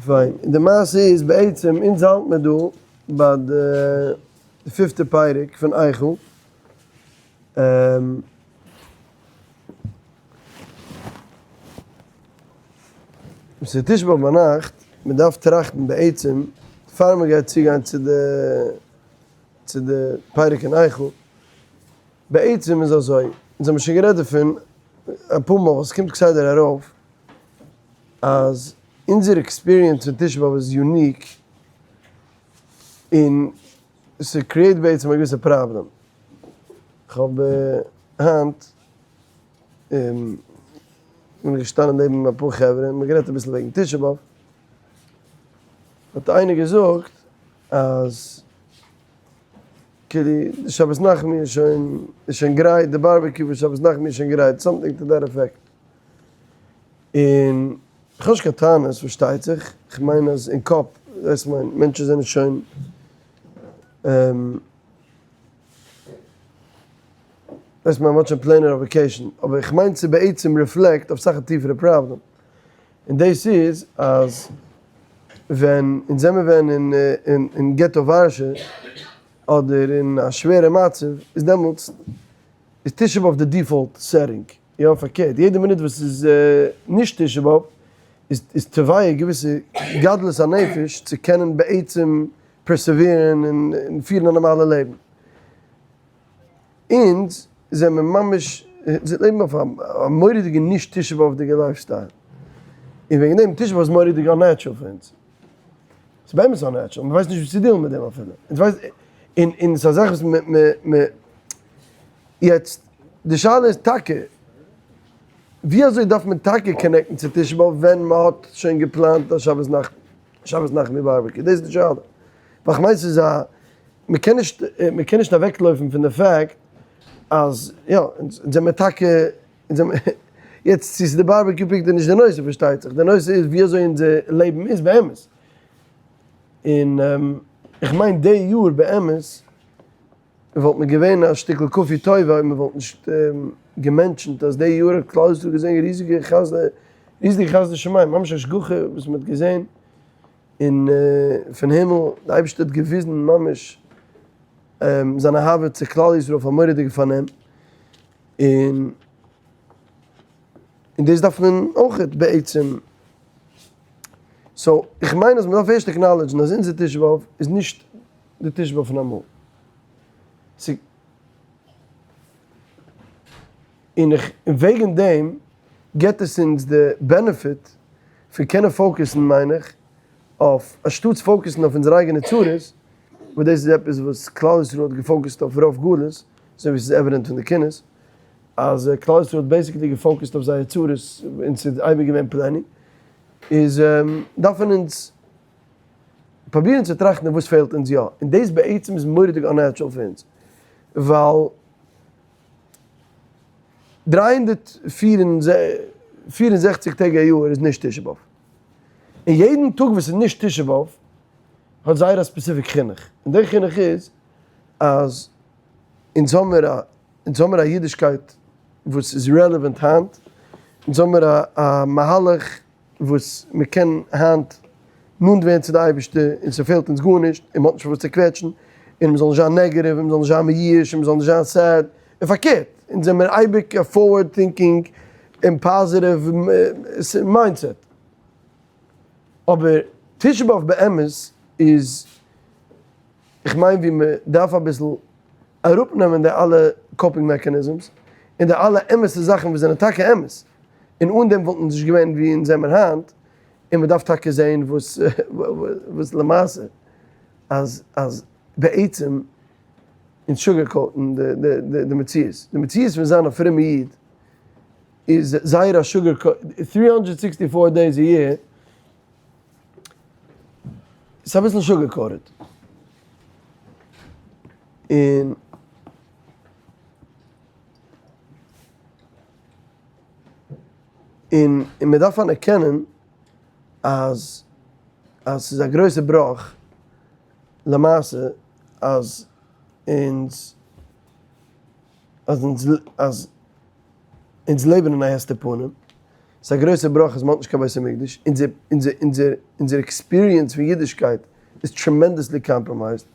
פיין, די מעשה איז בעצם אונז האלט מיר דא ביי די פיפטע פרק פון איכה. ס'איז תשעה באב ביינאכט, מען דארף טראכטן בעצם פאר מען גייט צוגיין צו די צו די פרק אין איכה, בעצם איז אזוי, אונז האבן שוין גערעדט דערפון אפאר מאל, עס קומט כסדר ארויף, אז אונזער experience פון תשעה באב איז unique, און ס' create בעצם א געוויסע פראבלעם. כ'האב היינט בין איך געשטאנען נעבן אפאר חברה און מ'האט גערעדט אביסל וועגן תשעה באב, האט איינער געזאגט אז כאילו די שבת נחמו איז שוין איז שוין גרייט, די barbecue פון שבת נחמו איז שוין גרייט, something to that effect. און כ'האב נישט קיין טענות פארשטייט זיך, כ'מיין אז אין קאפ, ווייסט מיין, מענטשן זענען שוין ווייסט מיין, מ'האט שוין פלענער אויף vacation, אבער איך מיין ס'איז בעצם reflect אויף סאך א טיפערע פראבלעם, און דאס איז אז ווען אונז זעמער ווען אין געטא ווארשע אדער אין א שווערע מצב איז דעמאלטס איז תשעה באב די default setting, יא פארקערט יעדע מינוט וואס איז נישט תשעה באב איז תובע געוויסע גדלות הנפש צו קענען בעצם persevere ן און פירן א נארמאלע לעבן. אונז זעמיר ממש, אונז לעבן אויף א מורא'דיגע נישט תשעה באב'דיגע lifestyle. און וועגן דעם תשעה באב איז מורא'דיג unnatural פאר אונז. ס'איז באמת unnatural, מ'ווייסט נישט ווי צו deal ן מיט דעם אפילו. אונז ווייסט, און און ס'איז א זאך וואס מ מ מ יעצט, די שאלה איז טאקע, ווי אזוי דארף מען טאקע connect ן צו תשעה באב ווען מ'האט שוין געפלאנט א שבת נאכט, שבת נחמו barbecue? דאס איז די שאלה. ווייל כ'מיין ס'איז א, מ'קען נישט, מ'קען נישט אוועקלויפן פון די fact אז יא, אונז זעמיר טאקע, אונז זעמיר, יעצט צו ס'איז די barbecue פונקט איז נישט די נושא פארשטייט זיך, די נושא איז ווי אזוי אונזער לעבן איז באמת. און איך מיין די יאר באמת וואלט מיר געווען א שטיקל כפוי טובה אויב מ'וואלט נישט גע mention ט אז די יאר האט כלל ישראל געזען ריזיגע חסדי, ריזיגע חסדי שמים, ממש השגחה וואס מ'האט געזען און פון הימל, די אייבערשטער האט געוויזן ממש זיין אהבה צו כלל ישראל אויף א מורא'דיגע פארנעם, און און דאס דארף מען אויכעט בעצם, so איך מיין אז מ'דארף ערשט acknowledge ן אז אונזער תשעה באב איז נישט די תשעה באב פון אמאל. און איך, און וועגן דעם גיבט עס אונז די benefit פון קענען focus ן מיין איך, אויף, אנשטאטס focus ן אויף אונזערע אייגענע צרות, וואס דאס איז עפעס וואס כלל ישראל האט גע focus ט אויף רוב גלות, אזוי ווי ס'איז evident פון די קינות, אז כלל ישראל האט basically גע focus ט אויף זייער צרות און ס'איז אייביג געווען plenty, איז דארפן אונז פרובירן צו טראכטן וואס פעלט אונז יא, און דאס בעצם איז מורא'דיג unnatural פאר אונז, ווייל 364 טעג א יאר איז נישט תשעה באב, און יעדן טאג וואס איז נישט תשעה באב האט זייער א specific חינוך, און דער חינוך איז אז אונז האמיר א אונז האמיר א אידישקייט וואס איז relevant היינט, אונז האמיר א מהלך וואס מען קען היינט נאנט ווערן צו די אייבערשטער און ס'פעלט אונז גארנישט און מ'האט נישט פארוואס צו קוועטשן און מ'זאל נישט זיין negative און מ'זאל נישט זיין מיואש און מ'זאל נישט זיין sad און פארקערט אונז זעמיר אייביג א forward thinking און positive mindset אבער תשעה באב באמת איז איך מיין ווי מ'דארף אביסל אראפנעמען די אלע coping mechanisms און די אלע אמת'ע זאכן וואס זענען טאקע אמת און אן דעם וואלט אונז נישט געווען ווי אונז זעמער היינט, און מען דארף טאקע זען וואס וואס למעשה אז אז בעצם אונז sugarcoat ן די די די מציאות, די מציאות פון זיין א פרומע איד איז זייער א sugar coat, 364 days a year, ס'איז אביסל sugar coated, און. און מען דארף אנערקענען אז אז ס'איז א גרויסע בראך למעשה אז אונז אז אונז אז אונז לעבן אין א הסתר פנים. ס'איז א גרויסע ברכה אז מ'האט נישט קיין בית המקדש, אונזער אונזער אונזער אונזער experience פון אידישקייט איז tremendously compromised,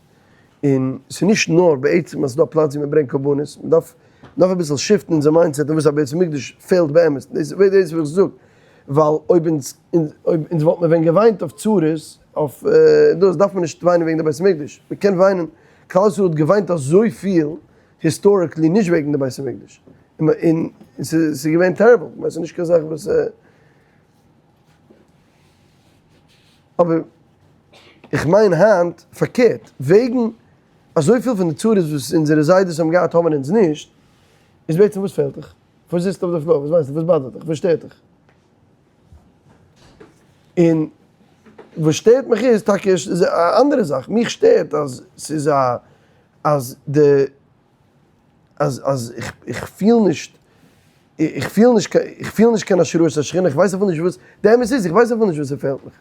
און ס'איז נישט נאר בעצם אז ס'איז דא א פלאץ ווי מ'ברענגט קרבנות, מ'דארף מ'דארף אביסל shift ן אונזער mindset אין וואס א בית המקדש פעלט באמת, דאס איז וואס איך זאג, ווייל אויב אונז אויב אונז וואלט מען ווען געוויינט אויף צרות אויף דאס דארף מען נישט וויינען וועגן די בית המקדש, מ'קען וויינען, כלל ישראל האט געוויינט אזויפיל historically נישט וועגן די בית המקדש, און ס'איז געווען terrible, כ'מיין ס'איז נישט קיין זאך וואס אבער איך מיין היינט פארקערט, וועגן אזויפיל פון די צרות וואס אונזערע זיידעס האבן געהאט האבן אונז נישט, איז בעצם וואס פעלט דיך? וואס זיצסטו אויף די floor? וואס וויינסטו? וואס bother ט דיך? וואס שטערט דיך? און וואס שטערט מיך איז טאקע א אנדערע זאך, מיך שטערט אז ס'איז א אז די אז אז איך איך פיל נישט איך פיל נישט איך פיל נישט קיין השראת השכינה, איך ווייס אפילו נישט וואס, די אמת איז איך ווייס אפילו נישט וואס ס'פעלט מיך.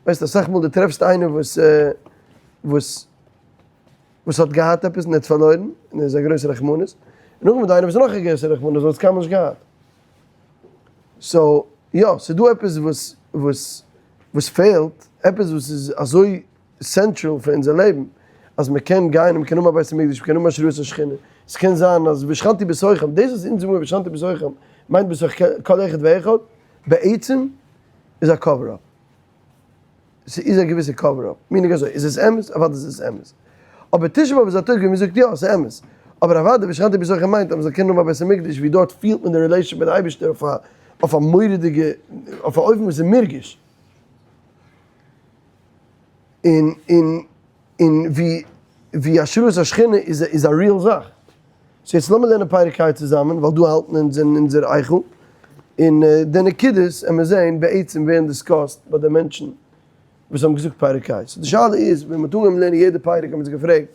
ווייסט אסאך מאל די טרעפסט איינער וואס וואס וואס האט געהאט עפעס און ער האט פארלוירן און ער איז א גרויסע רחמנות, און נאכדעם איז דא איינער וואס איז נאך א גרעסערע רחמנות ווייל ער האט עס קיינמאל נישט געהאט. so יא, ס'איז דא עפעס וואס וואס וואס פעלט, עפעס וואס איז אזוי central פאר אונזער לעבן, אז מען קען גיין און מען קען האבן א בית המקדש, מען קען האבן השראת השכינה, ס'קען זיין אז ושכנתי בתוכם, דאס וואס אונז זאגן ושכנתי בתוכם מיינט בתוך כל אחד ואחד, בעצם איז א cover up. ס'איז א געוויסע cover up. meaning אזוי, איז עס אמת? אוודאי איז עס אמת. אבער תשעה באב איז א טאג ווי מ'זאגט יא, ס'איז אמת. אבער אוודאי ושכנתי בתוכם מיינט אז מ'זאל קענען האבן א בית המקדש ווי דארט פילט מען די relation מיט די אייבערשטער אויף א אויף א מורא'דיגע, אויף א אופן וואס איז מורגש. און און און ווי ווי השראת השכינה איז איז א real זאך. so יעצט לאמיר לערנען פרק ה' צוזאמען, ווייל דא האלטן אונז אין אונזער איכה, און די נקודות עמיר זעהן בעצם ווערן discussed ביי די מענטשן וואס האבן געזאגט פרק ה'. so די שאלה איז, ווען מ'האט אנגעהויבן לערנען יעדע פרק האט מען זיך געפרעגט,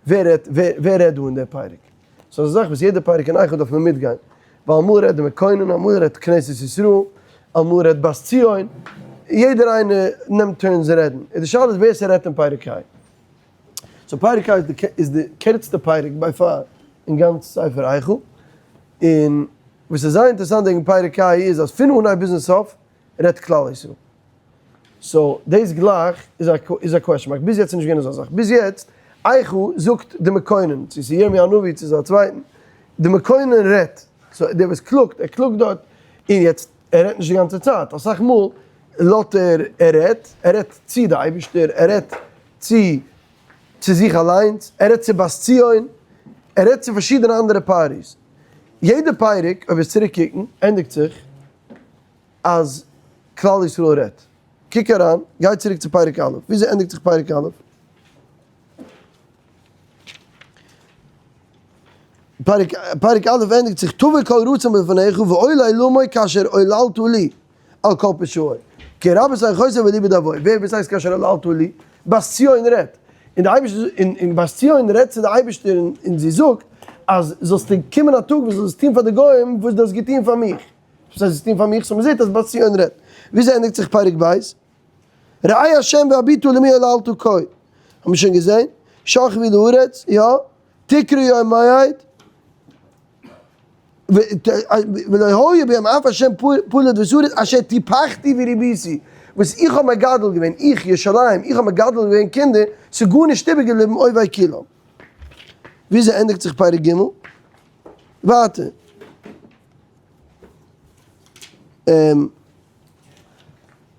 ווער רעדט ווער רעדט דא אין די פרק? ס'איז א זאך וואס יעדע פרק אין איכה דארף מען מיטגיין, ווייל אמאל רעדט די מקונן, אמאל רעדט כנסת ישראל, אמאל רעדט בת ציון, יעדער איינער נעמט turns רעדן, און די שאלה איז ווער ס'רעדט אין פרק ה'. so פרק ה' איז די קערצטע פרק by far אין גאנץ ספר איכה, און וואס איז זייער אינטערעסאנט וועגן פרק ה' איז אז פון אנהייב ביזן סוף רעדט כלל ישראל. so דאס גלייך איז א איז א question mark, ביז יעצט איז נישט געווען אזא זאך, ביז יעצט איכה זאגט די מקונן, צו ס'איז ירמי' הנביא צו ס'איז א צווייטן, די מקונן רעדט, so דער וואס קלאגט, ער קלאגט דארט, און יעצט ער רעדט נישט די גאנצע צייט, אסאך מאל לאט ער, ער רעדט, ער רעדט צו די אייבערשטער, ער רעדט צו צו זיך אליינס, ער רעדט צו בת ציון, ער רעדט צו פארשידענע אנדערע parties. יעדע פרק, אויב וועסט צוריק קוקן, ענדיגט זיך אז כלל ישראל רעדט. קוק אריין, גיי צוריק צו פרק א', וויאזוי ענדיגט זיך פרק א'? פרק פרק א' ענדיגט זיך תבוא כל רצון מלפניך ועולי למו כאשר עוללת לי על כל פשעי כי רבת אחוזי וליבי דבוי ווער וואס הייסט כאשר עוללת לי? בת ציון רעדט און די אייבערשטער און בת ציון רעדט צו די אייבערשטער און זי זאגט אז זאלסטו קומען א טאג וואס זאלסט טון פאר די גוים וואס דו האסט געטון פאר מיך וואס הייסט טון פאר מיך? so מ'זעט אז בת ציון רעדט. וויאזוי ענדיגט זיך פרק ב'? ראה השם והביטו למי עוללת כה. האבן מיר שוין געזען. שכבי לארץ, יא. תקרא יום מועד. ולא היה ביום אף השם פלט ושריד אשר טיפחתי ורביתי. וואס איך האב מגדל געווען, איך ירושלים, איך האב מגדל געווען קינדער, ס'איז גארנישט איבערגעבליבן אויבי כולם. וויאזוי ענדיגט זיך פרק ג'? ווייטער.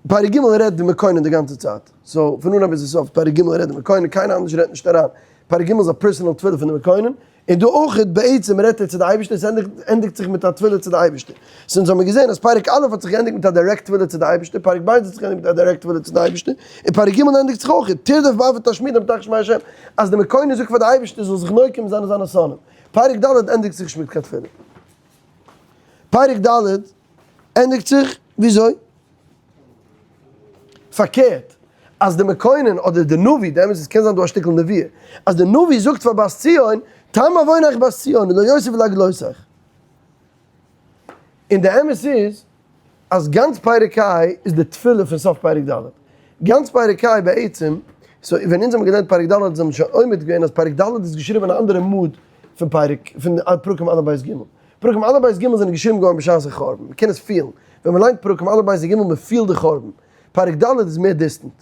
פרק ג' רעדט די מקונן די גאנצע צייט, so פון אנהייב ביז סוף פרק ג' רעדט די מקונן, קיינער אנדערש רעדט נישט אריין, פרק ג' איז א personal תפילה פון די מקונן, און דא אויך בעצם רעדט ער צו די אייבערשטער, עס ענדיגט זיך מיט א תפילה צו די אייבערשטער, so אונז האמיר געזען אז פרק א' האט זיך געענדיגט מיט א direct תפילה צו די אייבערשטער, פרק ב' האט זיך געענדיגט מיט א direct תפילה צו די אייבערשטער, און פרק ג' ענדיגט זיך אויך, תרדוף באפו תשמידם תחת שמי השם, אז די מקונן זאגט פאר די אייבערשטער זאל זיך נוקם זיין אין זיינע שונאים, פרק ד' ענדיגט זיך נישט מיט קיין תפילה. פרק ד' ענדיגט זיך וויאזוי? פארקערט, אז די מקונן אדער די נביא, די אמת איז קען זיין דא א שטיקל נביאה, אז די נביא זאגט פאר בת ציון, תם עוונך בת ציון ולא יוסיף להגלותך. און די אמת איז אז גאנץ פרק ה' איז די תפילה פון סוף פרק ד'. גאנץ פרק ה' בעצם, so ווען אונז האבן געלערנט פרק ד' זענען מיר שוין עומד געווען אז פרק ד' איז געשריבען אין א אנדערע mood פון פרק פון פרקים א' ב' ג'. פרקים א' ב' ג' זענען געשריבן געווארן בשעת החורבן, מען קען עס פילן. ווען מען ליינט פרקים א' ב' און ג' מען פילט די חורבן. פרק ד' איז מער distant.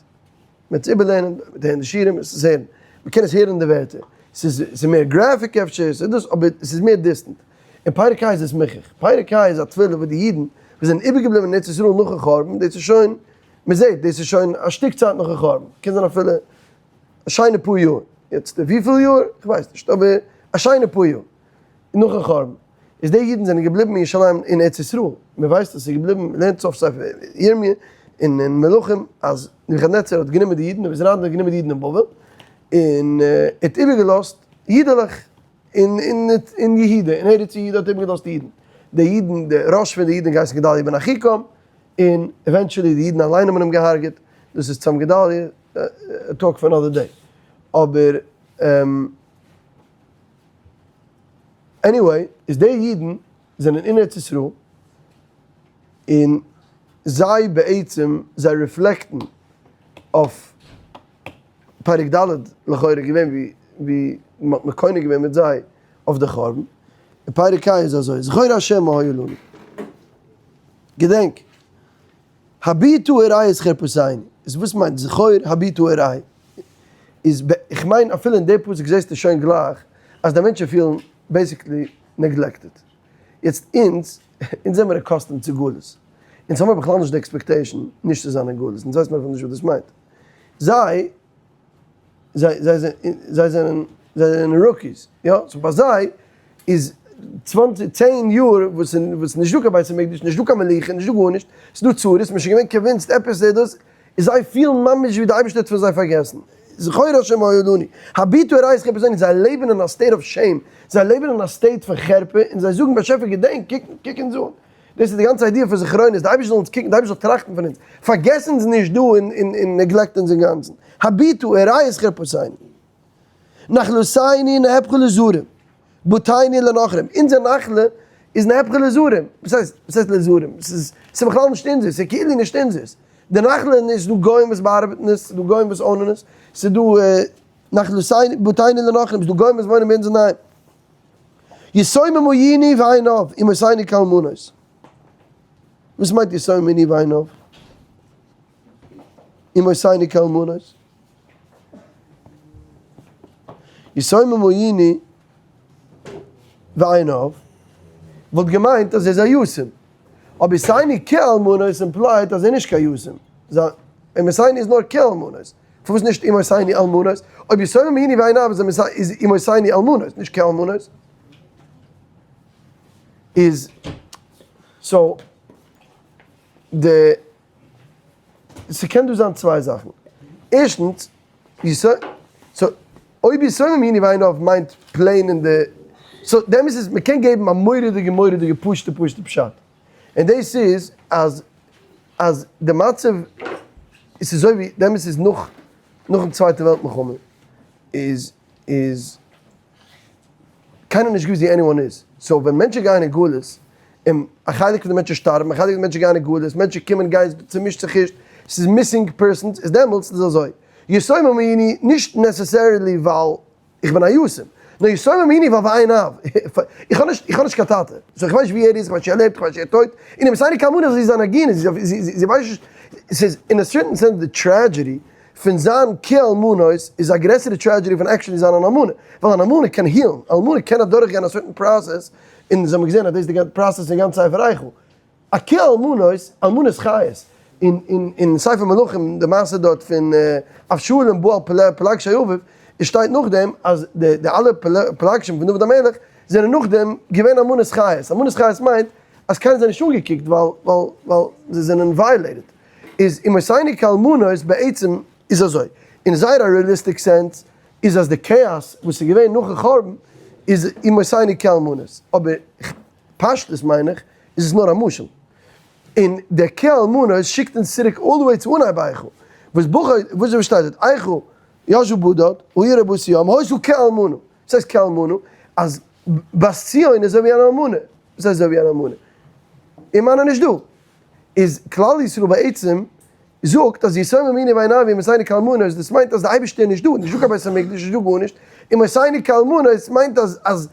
מען וועט עס איבערלערנען, מען וועט הערן די שיעורים, עס איז הערן. מען קען עס הערן אין די ווערטער. ס'איז ס'איז מער graphic אפשר, ס'איז דאס, אבער ס'איז מער distant. אין פרק ה' איז עס מוכח. פרק ה' איז א תפילה וואס די אידן וואס זענען איבערגעבליבן אין ארץ ישראל נאכן חורבן, דאס איז שוין, מען זעט, דאס איז שוין א שטיק צייט נאכן חורבן, קען זיין אפילו א שיינע פאר יאר, יעצט וויפיל יאר, איך ווייס נישט, אבער א שיינע פאר יאר נאכן חורבן, איז די אידן זענען געבליבן אין ירושלים אין ארץ ישראל, מען ווייסט אז ס'איז געבליבן, מען לערנט סוף ספר ירמי' און אין מלכים אז נבוכדנצר האט גענומען די אידן, נבוזראדן האט גענומען די אידן אין בבל, און ער האט איבערגעלאזט אידעלעך אין אין יהודה, אין ארץ יהודה האט ער איבערגעלאזט אידן, די אידן, די ראש פון די אידן האט געהייסן גדליה בן אחיקם, און eventually די אידן אליין האבן אים געהארגעט, דאס איז צום גדליה, talk for another day. אבער anyway, איז די אידן זענען אין ארץ ישראל, און זיי בעצם, זיי reflect ן אויף פרק ד' לכאורה געווען ווי ווי מ'האט מקונן געווען מיט זיי אויף די חורבן, און פרק ה' איז אזוי, זכור ה' מה היה לנו, געדענק, הביטו וראה את חרפתינו, איז וואס מיינט זכור הביטו וראה? איז איך מיין אפילו אין די פסוק זעסטו שוין גלייך אז די מענטשן פילן basically neglected. יעצט אונז, אונז זעמיר accustomed צו גלות, אונז האמיר בכלל נישט די expectation נישט צו זיין אין גלות, אונז ווייסט מיר אפילו נישט וואס דאס מיינט. זיי, זיי, זיי, זיי זענען, זיי זענען rookies, יא, so ביי זיי איז צוואנציג, צען יאר וואס איז נישט דא קיין בית המקדש, נישט דא קיין מלוכה, נישט דא גארנישט, ס'איז דא צרות, מ'איז שוין געווען convinced עפעס איז דאס, איז זיי פילן ממש ווי די אייבערשטער האט פון זיי פארגעסן, זכור השם היה לנו, הביטו וראה את חרפתינו, זיי לעבן אין א state of shame, זיי לעבן אין א state פון חרפה, און זיי זאגן באשעפער געדענק, קוק, קוק אונז אן. דאס איז די גאנצע idea פון זכרונות, די אייבערשטער זאל אונז קוקן, די אייבערשטער זאל טראכטן פון אונז, פארגעס אונז נישט דא און און neglect אונז אינגאנצן, הביטו וראה את חרפתינו, נחלתינו נהפכה לזרים, בתינו לנכרים, אונזער נחלה איז נהפכה לזרים, וואס הייסט וואס הייסט לזרים? ס'איז ס'איז בכלל נישט אונזערס, ס'איז כאילו נישט אונזערס, די נחלה איז נישט דא גוים וואס באארבעטן עס, ס'איז דא גוים וואס own ען עס, ס'איז דא נחלתינו בתינו לנכרים, ס'איז דא גוים וואס וואוינען ביי אונז אינדערהיים. יתומים היינו ואין אב, אמותינו כאלמנות. וואס מיינט יתומים היינו ואין אב? אמותינו כאלמנות. יתומים היינו ואין אב וואלט געמיינט אז ער איז א יתום. אבער אמותינו כאלמנות imply ט אז ער איז נישט קיין יתום. אמותינו איז נאר כאלמנות. פארוואס נישט אמותינו אלמנות? אויב יתומים היינו ואין אב איז אמותינו אלמנות, נישט כאלמנות. איז so די ס'קען דא זיין צוויי זאכן. ערשטנס, so אויב יתומים היינו ואין אב מיינט plain אין די, so די אמת איז מ'קען געבן א מורא'דיגע מורא'דיגע פשוט'ע פשוט'ע פשט. און דאס איז אז אז די מצב עס איז אזוי ווי די אמת איז נאך נאכן צווייטע וועלט מלחמה איז איז קיינער נישט געוואוסט ווי anyone איז, so ווען מענטשן גייען אין גלות און א חלק פון די מענטשן שטארבן א חלק פון די מענטשן גייען אין גלות מענטשן קומען גייען צומישט צוחישט ס'איז missing persons איז דעמאלטס איז אזוי יתומים היינו נישט necessarily ווייל איך בין א יתום. נאר יתומים היינו ווייל ואין אב. איך האב נישט, איך האב נישט קיין טאטע. so איך ווייס נישט ווי ער איז, איך ווייס נישט צו ער לעבט, איך ווייס נישט צו ער איז טויט. און אמותינו כאלמנות זי איז אן עגונה, זי ווייסט נישט, ס'איז אין א certain sense די tragedy פון זיין כאלמנות איז א גרעסערע tragedy פון actually זיין אן אלמנה. ווייל אן אלמנה קען heal ן, אלמנה קען אדורך גיין א certain process, און זיי האבן געזען אז דאס איז די גאנצע process אין גאנץ ספר איכה. א כאלמנות, אלמנות חיות, אין אין אין ספר מלכים די מעשה דארט פון אבשלום בא על פלגשי אביו, עס שטייט נאכדעם אז די די אלע פלגשים פון דוד המלך זענען נאכדעם געווען אלמנות חיות, אלמנות חיות מיינט אז קיינער האט זיי נישט אנגעקוקט ווייל ווייל ווייל זיי זענען violated, איז אמותינו כאלמנות בעצם איז אזוי, אין זייער א realistic sense איז אז די כאאס וואס איז געווען נאכן חורבן איז אמותינו כאלמנות, אבער פשטות מיין איך איז עס נאר א משל. און דער כאלמנות שיקט אונז צוריק all the way צו אנהייב איכה, וואס בכה, וואס וואס שטייט דארט, איכה ישבה בדד, העיר רבתי ים, היתה כאלמנה. וואס הייסט כאלמנה? אז בת ציון איז אזוי ווי אן אלמנה. וואס הייסט אזוי ווי אן אלמנה? איר מאן איז נישט דא. איז כלל ישראל בעצם זאגט אז יתומים היינו ואין אב אמותינו כאלמנות, דאס מיינט אז די אייבערשטער איז נישט דא, נישט דא קיין בית המקדש, נישט דא גארנישט, אמותינו כאלמנות מיינט אז אז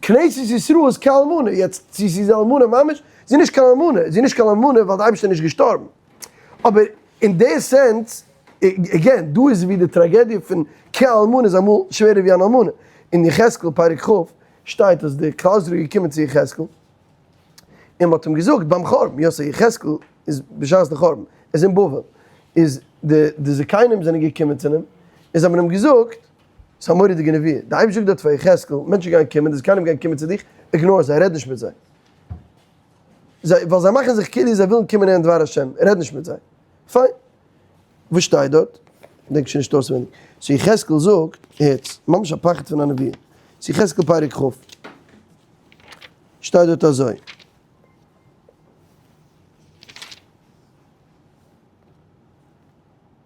כנסת ישראל איז כאלמנה, יעצט צו ס'איז אלמנה ממש, זי איז נישט קיין אלמנה, זי איז נישט קיין אלמנה ווייל די אייבערשטער איז נישט געשטארבן. אבער אין די sense, again, דא איז ווי די טראגעדיע פון כאלמנה איז אמאל שווערער ווי אן אלמנה. אין יחזקאל פרק כ' שטייט אז די כלל ישראל איז געקומען צו יחזקאל, און מ'האט אים געזאגט ביים חורבן, יא so יחזקאל איז בשעת די חורבן, ער איז אין בבל, איז די די זקנים זענען געקומען צו אים, און זיי האבן אים געזאגט, ס'איז א מורא'דיגע נבואה, די אייבערשטער זאגט דארט פאר יחזקאל, מענטשן גייען קומען, די זקנים גייען קומען צו דיך, ignore זיי, רעד נישט מיט זיי. זיי, ווייל זיי מאכן זיך כאילו זיי ווילן קומען הערן דבר השם, רעד נישט מיט זיי. פיין. וואס שטייט דארט? כ'דענק שוין נישט אויסווענדיג. so יחזקאל זאגט, הערטס, ממש א פחד פון א נבואה. so יחזקאל פרק כ'. שטייט דארט אזוי.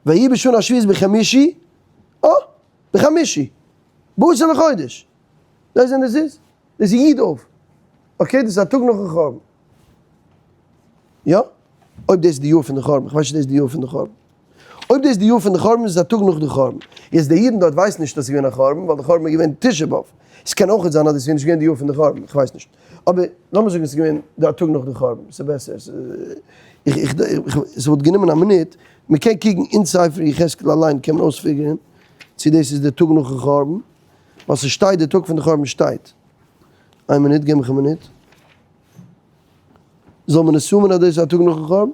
ויהי בשנה השביעית בחמישי, אה! בחמישי! בעשור לחודש! דאס זענען דאס איז? דאס איז י' אב. okay, דאס איז א טאג נאכן חורבן. יא? אויב דאס איז די יאר פון די חורבן, איך ווייס נישט דאס איז די יאר פון די חורבן. אויב דאס איז די יאר פון די חורבן איז עס א טאג נאך די חורבן. יעצט די אידן דארט ווייסן נישט אז עס איז געווען א חורבן, ווייל די חורבן איז געווען תשעה באב. עס קען אויכעט זיין אז דאס איז נישט געווען די יאר פון די חורבן, איך ווייס נישט. אבער לאמיר זאגן עס איז געווען די א טאג נאך די חורבן, ס'איז בעסער. איך איך איך עס וואלט גענומען א מינוט, מען קען קוקן אין ספר יחזקאל אליין קען מען אויס figure ן צו דאס איז די טאג נאכן חורבן, ווייל ס'שטייט די טאג פון די חורבן שטייט. איין מינוט, געב מיך א מינוט. זאל מען assume ען אז דאס איז א טאג נאכן חורבן?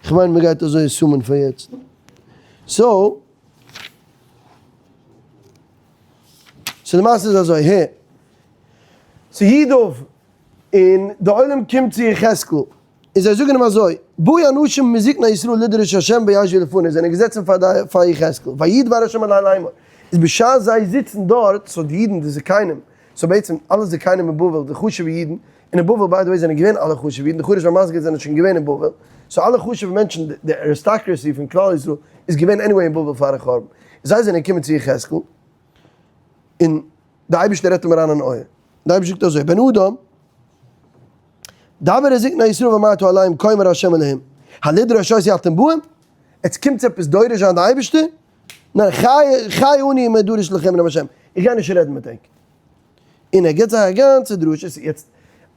כ'מיין מ'גייט אזוי assume ען פאר יעצט. so, so די מעשה איז אזוי, הער. ס'איז י' אב, און די עולם קומט צו יחזקאל, און זיי זאגן אים אזוי, באו אנשים מזקני ישראל לדרוש השם וישבו לפניו, זענען געזעצן פאר די פאר יחזקאל, ויהי דבר השם אלי לאמור, איז בשעת זיי זיצן דארט, so די אידן די זקנים, so בעצם אלע זקנים אין בבל, די חשוב'ע אידן, און אין בבל by the way זענען געווען אלע חשוב'ע אידן, די חרש והמסגר זענען שוין געווען אין בבל, so אלע חשוב'ע מענטשן, די aristocracy פון כלל ישראל איז געווען anyway אין בבל פארן חורבן, זיי זענען געקומען צו יחזקאל, און די אייבערשטער רעדט אים אריין אין אויער, די אייבערשטער זאגט אזוי, בן אדם, דבר אל זקני ישראל ואמרת אליהם כה אמר ה' אלהים, הלדרוש אותי אתם באים? עטס קומטס עפעס דורש זיין די אייבערשטער? ניין, חי חי אני אם אדרש לכם נאום השם, איך גיי נישט רעדן מיט ענק. און ער גיבט זיי א גאנצע דרשה, יעצט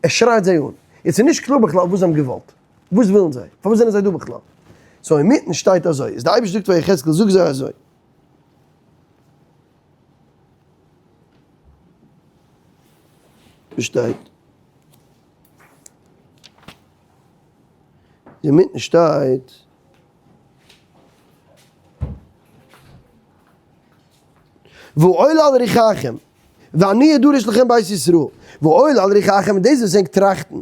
ער שרייט זיי אן, יעצט איז נישט קלאר בכלל וואס זיי האבן געוואלט, וואס ווילן זיי? פארוואס זענען זיי דא בכלל? so אינמיטן שטייט אזוי, איז די אייבערשטער זאגט פאר יחזקאל זאג זיי אזוי. וואס שטייט? אינמיטן שטייט והעולה על רוחכם ואני אדרש לכם בית ישראל והעולה על רוחכם דאס וואס ענק טראכטן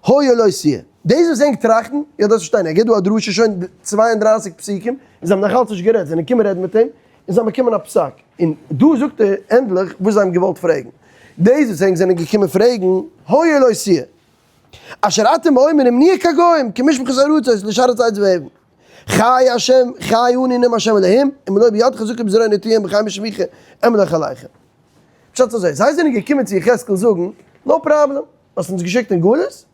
היה לא תהיה דאס וואס ענק טראכטן איך דארף פארשטיין ער גיבט דא א דרשה שוין 32 פסוקים און זיי האבן נאכאלץ נישט גערעדט זענען געקומען רעדן מיט אים און זיי האבן באקומען א פסק און דא זאגט ער ענדליך וואס זיי האבן געוואלט פרעגן דאס וואס ענק זענען געקומען פרעגן היה לא תהיה אשר אתם אומרים נהיה כגוים כמשפחות ארצות לשרת עץ ואבן. חי השם חי אני נאום השם אלהים אם לא ביד חזקה ובזרוע נטויה בחיים שמיכה אמלך עליכם. פשט אזוי, זיי זענען געקומען צו יחזקאל זאגן, no problem, האסט אונז געשיקט אין גלות,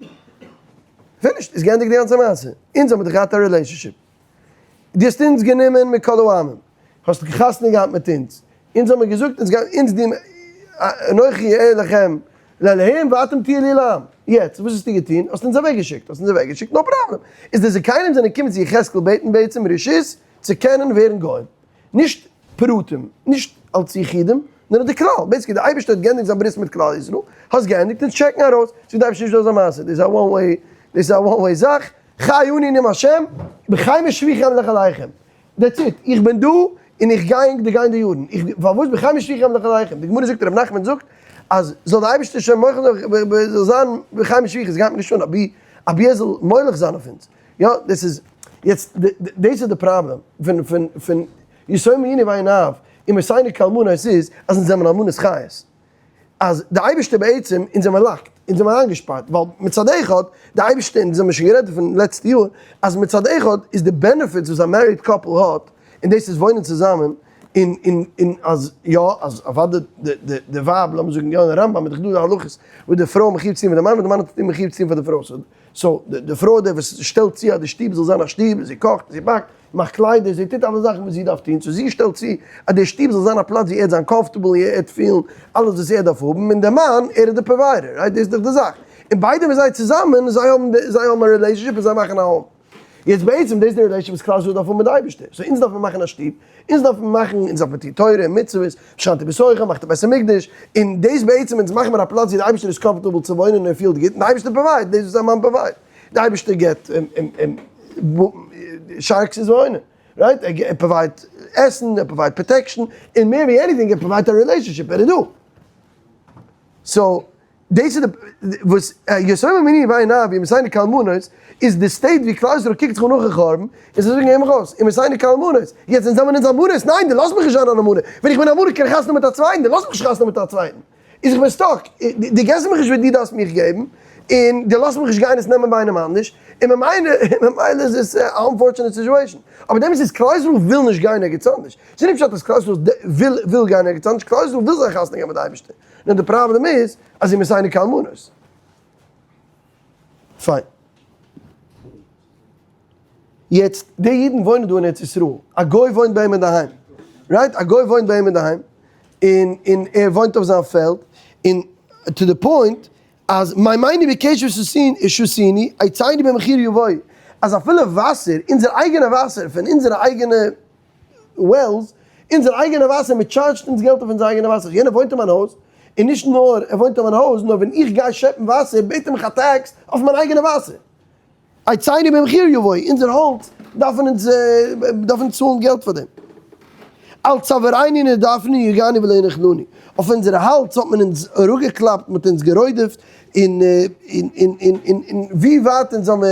finished, איז געענדיגט די גאנצע מעשה, אונז האבן דאך געהאט א relationship, דו האסט אונז גענומען מכל העמים, האסט חתונה געהאט מיט אונז, אונז האבן געזאגט אונז גייען אונז דין אנכי אהיה לכם לאלהים ואתם תהיו לי לעם, יעצט וואס האסטו געטון? האסט אונז אוועק געשיקט, האסט אונז אוועק געשיקט, no problem, איז די זקנים זענען געקומען צו יחזקאל בעטן בעצם רשות צו קענען ווערן גוים, נישט פרטים, נישט אלס יחידים, נאר די כלל, basically די אייבערשטער האט געענדיגט זיין ברית מיט כלל ישראל, האסט געענדיגט אונז טשעקן ארויס, זאגט די אייבערשטער נישט דא אזא מעשה, דאס איז א one way, דאס איז א one way זאך, חי אני נאום השם, בחיים ישביכם אמלך עליכם, that's it, איך בין דא און איך גיי ענק דערגיין די יארן, איך, פארוואס בחיים ישביכם אמלך עליכם, די גמרא זאגט, ר' נחמן זאגט, אז זאל די אייבערשטער שוין מוחל זיין, זאל זיין בחיים ישביכם, עס גייט מיר נישט אן, אבי, אבי ער זאל מולך זיין אויף אונז, יא, דאס איז, יעצט, דאס איז די פראבלעם פון, פון, פון יתומים היינו ואין אב, און מותינו כאלמנות איז, אז אונז זעמער אלמנות חיות. אז די אייבערשטער בעצם אונז זעמער locked, אונז זעמער איינגעשפארט, ווייל מצד אחד די אייבערשטער, אונז האבן שוין גערעדט דערפון לעצטע יאר, אז מצד אחד איז די benefits וואס א married couple האט, און דאס איז וואוינען צוזאמען, און און און אז יא, אז אוודאי די די די ווייב, לאמיר זאגן יא אין רמב ם איז דאך דא די הלכות וואס די פרוי מחויב צו טון פאר די מאן, וואס די מאן האט מחויב צו טון פאר די פרוי, so so די פרוי איז די וואס שטעלט צו אז די שטוב זאל זיין א שטוב, זי קאכט, זי באקט, מאכט קליידער, זי טוט אלע זאכן וואס זי דארף טון, so זי שטעלט צו אז די שטוב זאל זיין א פלאץ ווי ער וועט זיין comfortable און ער וועט פילן אלעס וואס ער דארף האבן, און דער מאן, ער איז די provider, right? דאס איז דאך די זאך. און ביידע ווען זיי צוזאמען, זיי האבן זיי האבן א relationship און זיי מאכן א home. יעצט בעצם דאס איז די relationship וואס כלל ישראל דארף האבן מיט די אייבערשטער, so אונז דארף מען מאכן א שטוב, אונז דארף מען מאכן, אונז דארף מען טון תורה און מצוות, ושכנתי בתוכם, מאכט א בית המקדש, און דאס בעצם אונז מאכן מיר א פלאץ ווי די אייבערשטער איז comfortable צו וואוינען און ער פילט גוט, און די אייבערשטער provide דאס וואס א מאן provide, די אייבערשטער געבט sharks צו וואוינען, right? ער provide עסן, ער provide protection, און מער ווי anything ער provide א relationship, ער איז דא. so דאס איז די וואס יתומים מני ואין אב אמתנו כאלמנות איז די state ווי כלל ישראל קוקט זיך אן נאכן חורבן און זיי זאגן הער מיך אויס אמתנו כאלמנות יעצט אונז זעמער אונז אלמנות ניין דו לאזט מיך נישט זיין אן אלמנה ווען איך בין אלמנה קען איך חתונה מיט א צווייטן דו לאזט מיך נישט חתונה מיט א צווייטן איז איך בין stuck דו געסט מיך נישט וואס דו דארפסט מיך געבן און דו לאזט מיך נישט גיין עס נעמען ביי איינעם אנדערש און ממילא ממילא איז עס א unfortunate situation אבער די אמת איז כלל ישראל וויל נישט גיין ערגעץ אנדערש ס'איז נישט פשט אז כלל ישראל וויל וויל גיין ערגעץ אנדערש כלל ישראל וויל זיין חתונה געבן מיט די אייבערשטער. נאר די פראבלעם איז אז זי מוז זיין אלמנות. פיין. יעצט, די אידן וואוינען דא אין ארץ ישראל. א גוי וואוינט ביי אים אינדערהיים. right? א גוי וואוינט ביי אים אינדערהיים. און און ער וואוינט אויף זיין פעלד. און to the point אז מימינו בקשב שתינו, עצנו במחיר יבואו. אז אפילו וואסער, אונזער אייגענע וואסער, פון אונזערע אייגענע wells, אונזער אייגענע וואסער, מען טשארדזשט אונז געלט אויף אונזער אייגענע וואסער, יענער וואוינט אין מיין הויז, און נישט נאר ער וואוינט אין מיין הויז, נאר ווען איך גיי שעפן וואסער בעט ער מיך א tax אויף מיין אייגענע וואסער. עצנו במחיר יבואו, אונזער האלץ דארפן אונז דארפן צאלן געלט פאר דעם. על צווארינו נרדפנו יגענו ולא ינחלנו, אויף אונזערע האלץ האט מען אונז אראפגעקלאפט, מען האט אונז גערודפ'ט, און און און און און ווי ווייט אונז האמיר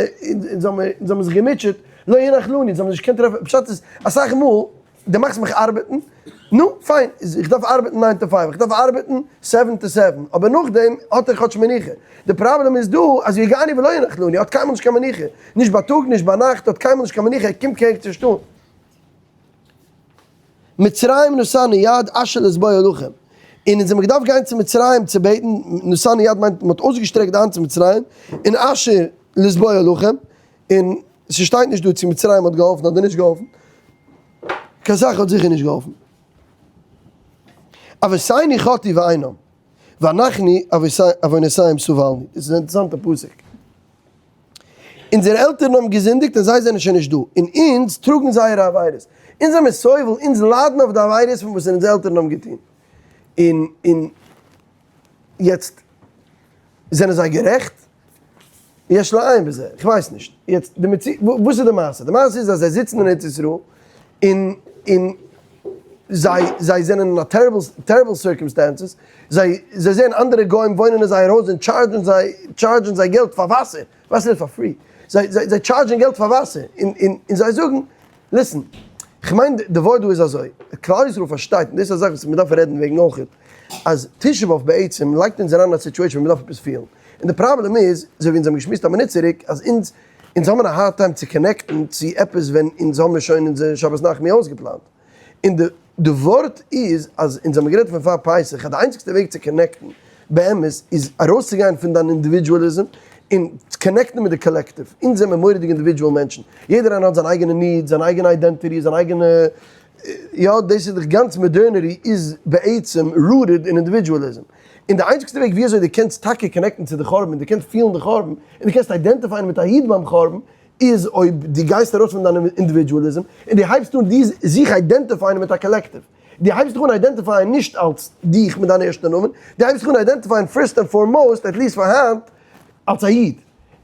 אונז האמיר אונז האמיר זיך געמוטשעט, לא ינחלנו, אונז האבן נישט געקענט טרעפן, פשט איז אסאך מאל דו מאכסט מיך ארבעטן, נו פיין, איז איך דארף ארבעטן nine to five, איך דארף ארבעטן seven to seven, אבער נאכדעם האט ער כאטש מנוחה, די פראבלעם איז דא אז יגענו ולא ינחלנו האט קיינמאל נישט קיין מנוחה, נישט בייטאג נישט ביינאכט, האט קיינמאל נישט קיין מנוחה, ער קומט קיין נישט אן. מצרים נתנו יד אשור לשבוע לחם, און אונז האבן געדארפט גיין צו מצרים צו בעטן, נתנו יד מיינט מען האט אויסגעשטרעקט די האנט צו מצרים, און אשור לשבוע לחם, און ס'שטייט נישט דא צו מצרים האט געהאלפן אדער נישט געהאלפן, קיין סאך האט זיכער נישט געהאלפן. אבותינו חטאו ואינם, ואנחנו עוונותיהם סבלנו, דאס איז א אינטערעסאנטע פסוק. אונזערע עלטערן האבן געזינדיגט און זיי זענען שוין נישט דא, און אונז טראגן זייערע עבירות. אונז זעמיר סובל, אונז ליידן אויף די עבירות פון וואס אונזערע עלטערן האבן געטון. און און יעצט זענען זיי גערעכט? יש לעיין בזה, איך ווייס נישט. יעצט די מציאות, וואס איז די מעשה? די מעשה איז אז זיי זיצן אין ארץ ישראל, און און זיי זיי זענען אין א terrible terrible circumstances, זיי זיי זעען אנדערע גוים וואוינען אין זייער הויז און טשארדזשן זיי טשארדזשן זיי געלט פאר וואסער, וואסער איז פאר free, זיי זיי זיי טשארדזשן געלט פאר וואסער, און און און זיי זאגן, listen, כ'מיין די ווארט דא איז אזוי, כלל ישראל פארשטייט, און דאס איז א זאך וואס מ'דארף רעדן וועגן אויכעט, אז תשעה באב בעצם לייגט אונז אריין אין א situation ווי מ'דארף עפעס פילן, און די פראבלעם איז, אזוי ווי אונז האבן געשמועסט א מינוט צוריק, אז אונז אונז האבן א hard time צו connect ן צו עפעס ווען אונז האבן שוין אונזער שבת נחמו אויסגעפלאנט. און די די ווארט איז אז אונז האבן גערעדט פון פאר פסח אז די איינציגסטע וועג צו connect ן באמת איז ארויסצוגיין פון דיין individualism און connect ן מיט די collective. אונז זעמיר מורא'דיג individual מענטשן. יעדער איינער האט זיין אייגענע needs, זיין אייגענע identity, זיין אייגענע יא, דאס איז דאך גאנץ modernity איז בעצם rooted אין individualism. און די איינציגסטע וועג ווי אזוי דו קענסט טאקע connect ן צו די חורבן און דו קענסט פילן די חורבן און דו קענסט identify ען מיט א איד ביים חורבן איז אויב דו גייסט ארויס פון דיין individualism און דו הייבסט אן זיך identify ען מיט א collective. דו הייבסט דיך אן identify ען נישט אלס דיך מיט דיין ערשטע נאמען, דו הייבסט דיך אן identify ען first and foremost, at least פאר היינט, אלס א איד.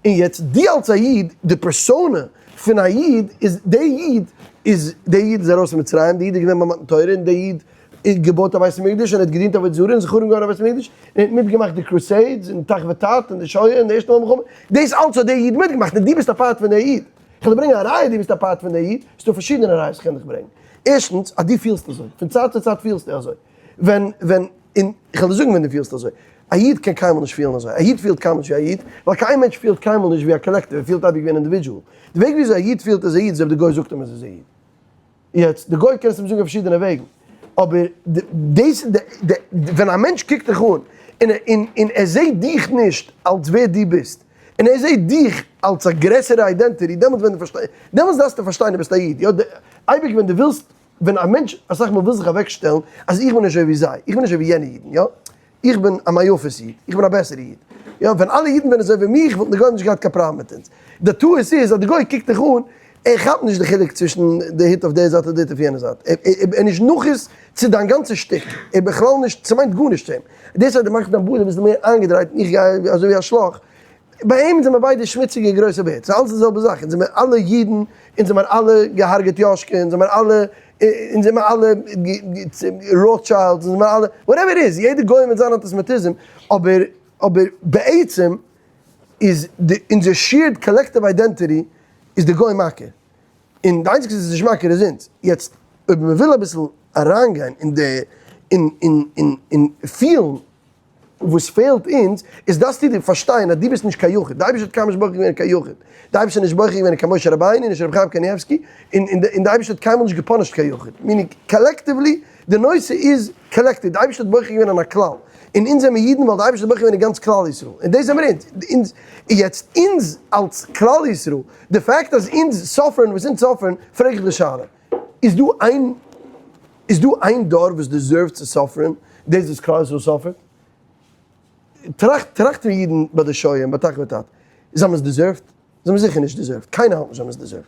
און יעצט דו אלס א איד, די פערסאנע פון א איד איז, דער איד איז, דער איד איז ארויס פון מצרים, דער איד איז געווען ביי מתן תורה, און דער איד האט געבויט א בית המקדש, און ער האט געדינט עבודה זרה, און זיך חרוב געווארן א בית המקדש, און ער האט מיטגעמאכט די crusades, און תח ותט, און די שואה, און די ערשטע מלחמה, דאס אלץ האט דער איד מיטגעמאכט, און דו ביסט א part פון דער איד. איך וועל דיר ברענגען א ראיה דו ביסט א part פון דער איד, ס'איז דא פארשידענע ראיות איך קען דיך ברענגען. ערשטנס, אז דו פילסט אזוי, פון צייט צו צייט פילסטו אזוי, ווען, ווען, און איך וועל דיר זאגן ווען דו פילסט אזוי, א איד קען קיינמאל נישט פילן אזוי, א איד פילט קיינמאל נישט ווי א איד, ווייל קיין מענטש פילט קיינמאל נישט ווי א collective, ער פילט אייביג ווי אן individual. די וועג וויאזוי א איד פילט אז א איד איז אויב די גוי זאגט אים אז ער איז א איד. יעצט, די גוי קען עס אים זאגן אויף פארשידענע וועגן, אבער דאס איז די, ווען א מענטש קוקט דיך אן, און און און ער זעט דיך נישט אלס ווער דו ביסט, און ער זעט דיך אלס א גרעסערע identity, דעמאלטס ווען דו פארשטייסט, דעמאלטס דארפסטו פארשטיין דו ביסט א איד, יא, אייביג ווען דו ווילסט ווען א מענטש אסאך מאל וויל זיך אוועק שטעלן אז איך בין נישט אזוי ווי זיי, איך בין נישט אזוי ווי יענע אידן, יא? איך בין א מיאוס'ע איד, איך בין א בעסערע איד. יא, ווען אלע אידן ווען אזוי ווי מיך וואלטן די גוים נישט געהאט קיין פראבלעם מיט אונז. די טעות איז אז די גוי קוקט דיך אן, ער כאפט נישט די חילוק צווישן די היט אויף די זייט און די היט אויף יענע זייט. ער איז נישט נחית צו דיין גאנצע שטיק. ער איז בכלל נישט, ס'מיינט גארנישט צו אים. דאס אז דו מאכסט דיין בארד אביסל מער איינגעדרייט און איך גיי אזוי ווי א שלאך, ביי אים זעמער ביידע שמוציגע גרויסע בערד, ס'איז אלעס די זעלבע זאך, אונז זעמער אלע אידן, אונז זעמער אלע געהארגעט יאשקע, אונז זעמער אלע, אונז זעמער אלע ראטשיילדס, אונז זעמער אלע, whatever it is, יעדע גוי מיט זיין אנטיסעמיטיזם, אבער אבער בעצם איז די אונזער shared collective identity איז די גוי מכיר, און די איינציגסטע וואס איז נישט מכיר איז אונז. יעצט אויב מ'וויל אביסל אריינגיין אין די אין אין אין אין פילן וואס פעלט אונז איז דארפסטו דיר פארשטיין אז דו ביסט נישט קיין יחיד, די אייבערשטער האט קיינמאל נישט בוחר געווען קיין יחיד, די אייבערשטער האט נישט בוחר געווען קיין משה רבינו, נישט רבי חיים קניבסקי, און און די אייבערשטער האט קיינמאל נישט גע punish ט קיין יחיד, meaning collectively, די נושא איז collective, די אייבערשטער האט בוחר געווען אין א כלל, און אונז זעמיר אידן ווייל די אייבערשטער האט בוחר געווען אין גאנץ כלל ישראל, און דאס זעמיר אונז, אונז, יעצט אונז אלס כלל ישראל, די fact אז אונז suffer ן וואס אונז suffer ן, פרעג איך די שאלה, איז דא איין איז דא איין דור וואס deserve ט צו suffer ן דאס וואס כלל ישראל suffer ט? טראכט טראכט פון אידן ביי די שואה און ביי תח ותט, זיי האבן עס deserve ט? זיי האבן זיכער נישט deserve ט, קיינער האלט נישט זיי האבן עס deserve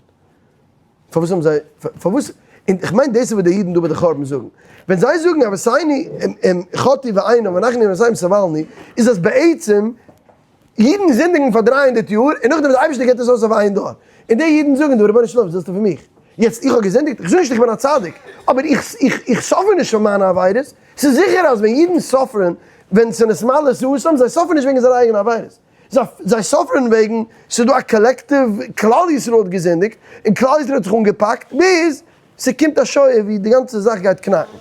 ט. פארוואס האבן זיי פארוואס און איך מיין דאס איז וואס די אידן דא ביי די חורבן זאגן, ווען זיי זאגן אבותינו חטאו ואינם ואנחנו בעונותיהם סבלנו, איז אז בעצם אידן זינדיגן פאר 300 יאר און נאכדעם די אייבערשטער געבט עס אויס אויף איין דור, און די אידן זאגן דא רבונו של עולם וואס ווילסטו פון מיך? יעצט איך האב געזינדיגט? איך זאג נישט איך בין א צדיק, אבער איך איך איך suffer נישט פון מיינע עבירות, ס'איז זיכער אז ווען אידן suffer ן ווען ס'נתמלא סאתם זיי suffer ן נישט וועגן זייערע אייגענע עבירות, זיי זיי suffer ן וועגן ס'איז דא א collective כלל ישראל האט געזינדיגט און כלל ישראל האט זיך אנגעפאקט ביז ס'קומט א שואה ווי די גאנצע זאך גייט קנאקן.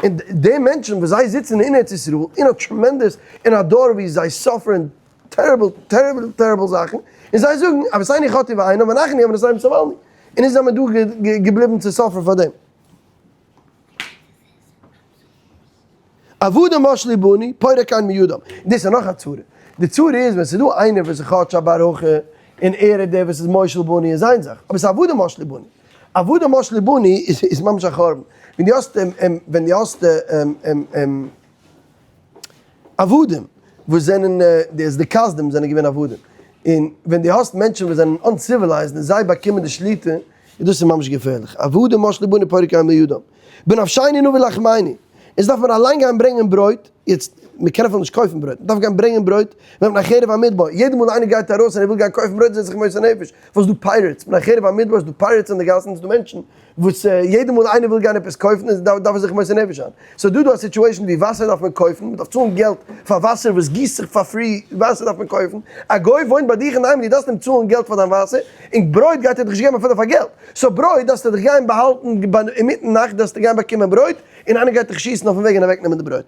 און די מענטשן וואס זיי זיצן אין ארץ ישראל אין א tremendous אין א דור ווי זיי suffer ן terrible terrible terrible זאכן, און זיי זאגן אבותינו חטאו ואינם ואנחנו בעונותיהם סבלנו, און אונז זעמער דא געבליבן צו suffer ן פאר דעם. עבדים משלו בנו, פורק אין מידם. און דאס איז נאך א צרה. די צרה איז ווען ס'איז דא איינער וואס איז כאטש א בר הכי און ער איז דער וואס איז מושל בנו איז איין זאך, אבער ס'איז עבדים משלו בנו. עבדים משלו בנו איז ממש א חורבן. ווען דו האסט ווען דו האסט עבדים וואס זענען די כשדים זענען געווען עבדים, און ווען דו האסט מענטשן וואס זענען uncivilized און זיי באקומען די שליטה, איז דאס איז ממש געפערליך. עבדים משלו בנו פורק אין מידם. בנפשינו נביא לחמינו. איז דארף מען אליין גיין ברענגען ברויט, יעצט מען קען אפילו נישט קויפן ברויט, מען דארף גיין ברענגען ברויט, מפני חרב המדבר, יעדע מאל איינער גייט ארויס און ער וויל גיין קויפן ברויט איז ער זיך מוסר נפש, וואס דא pirates, מפני חרב המדבר איז דא pirates אין די גאסן, איז דא מענטשן וואס יעדע מאל איינער וויל גיין עפעס קויפן איז דארף ער זיך מוסר נפש זיין, סאו דא דא א situation ווי וואסער דארף מען קויפן, מען דארף צאלן געלט פאר וואסער וואס גיסט זיך פאר free, וואסער דארף מען קויפן, א גוי וואוינט ביי דיך אינדערהיים און דו דארפסט אים צאלן געלט פאר דיין וואסער, און ברויט גייט ער דיך נישט געבן אפילו פאר געלט, so ברויט דארפסטו דיך גיין באהאלטן אינמיטן נאכט דארפסטו גיין באקומען ברויט, און איינער גייט דיך שיסן אויפן וועג און אוועקנעמען די ברויט.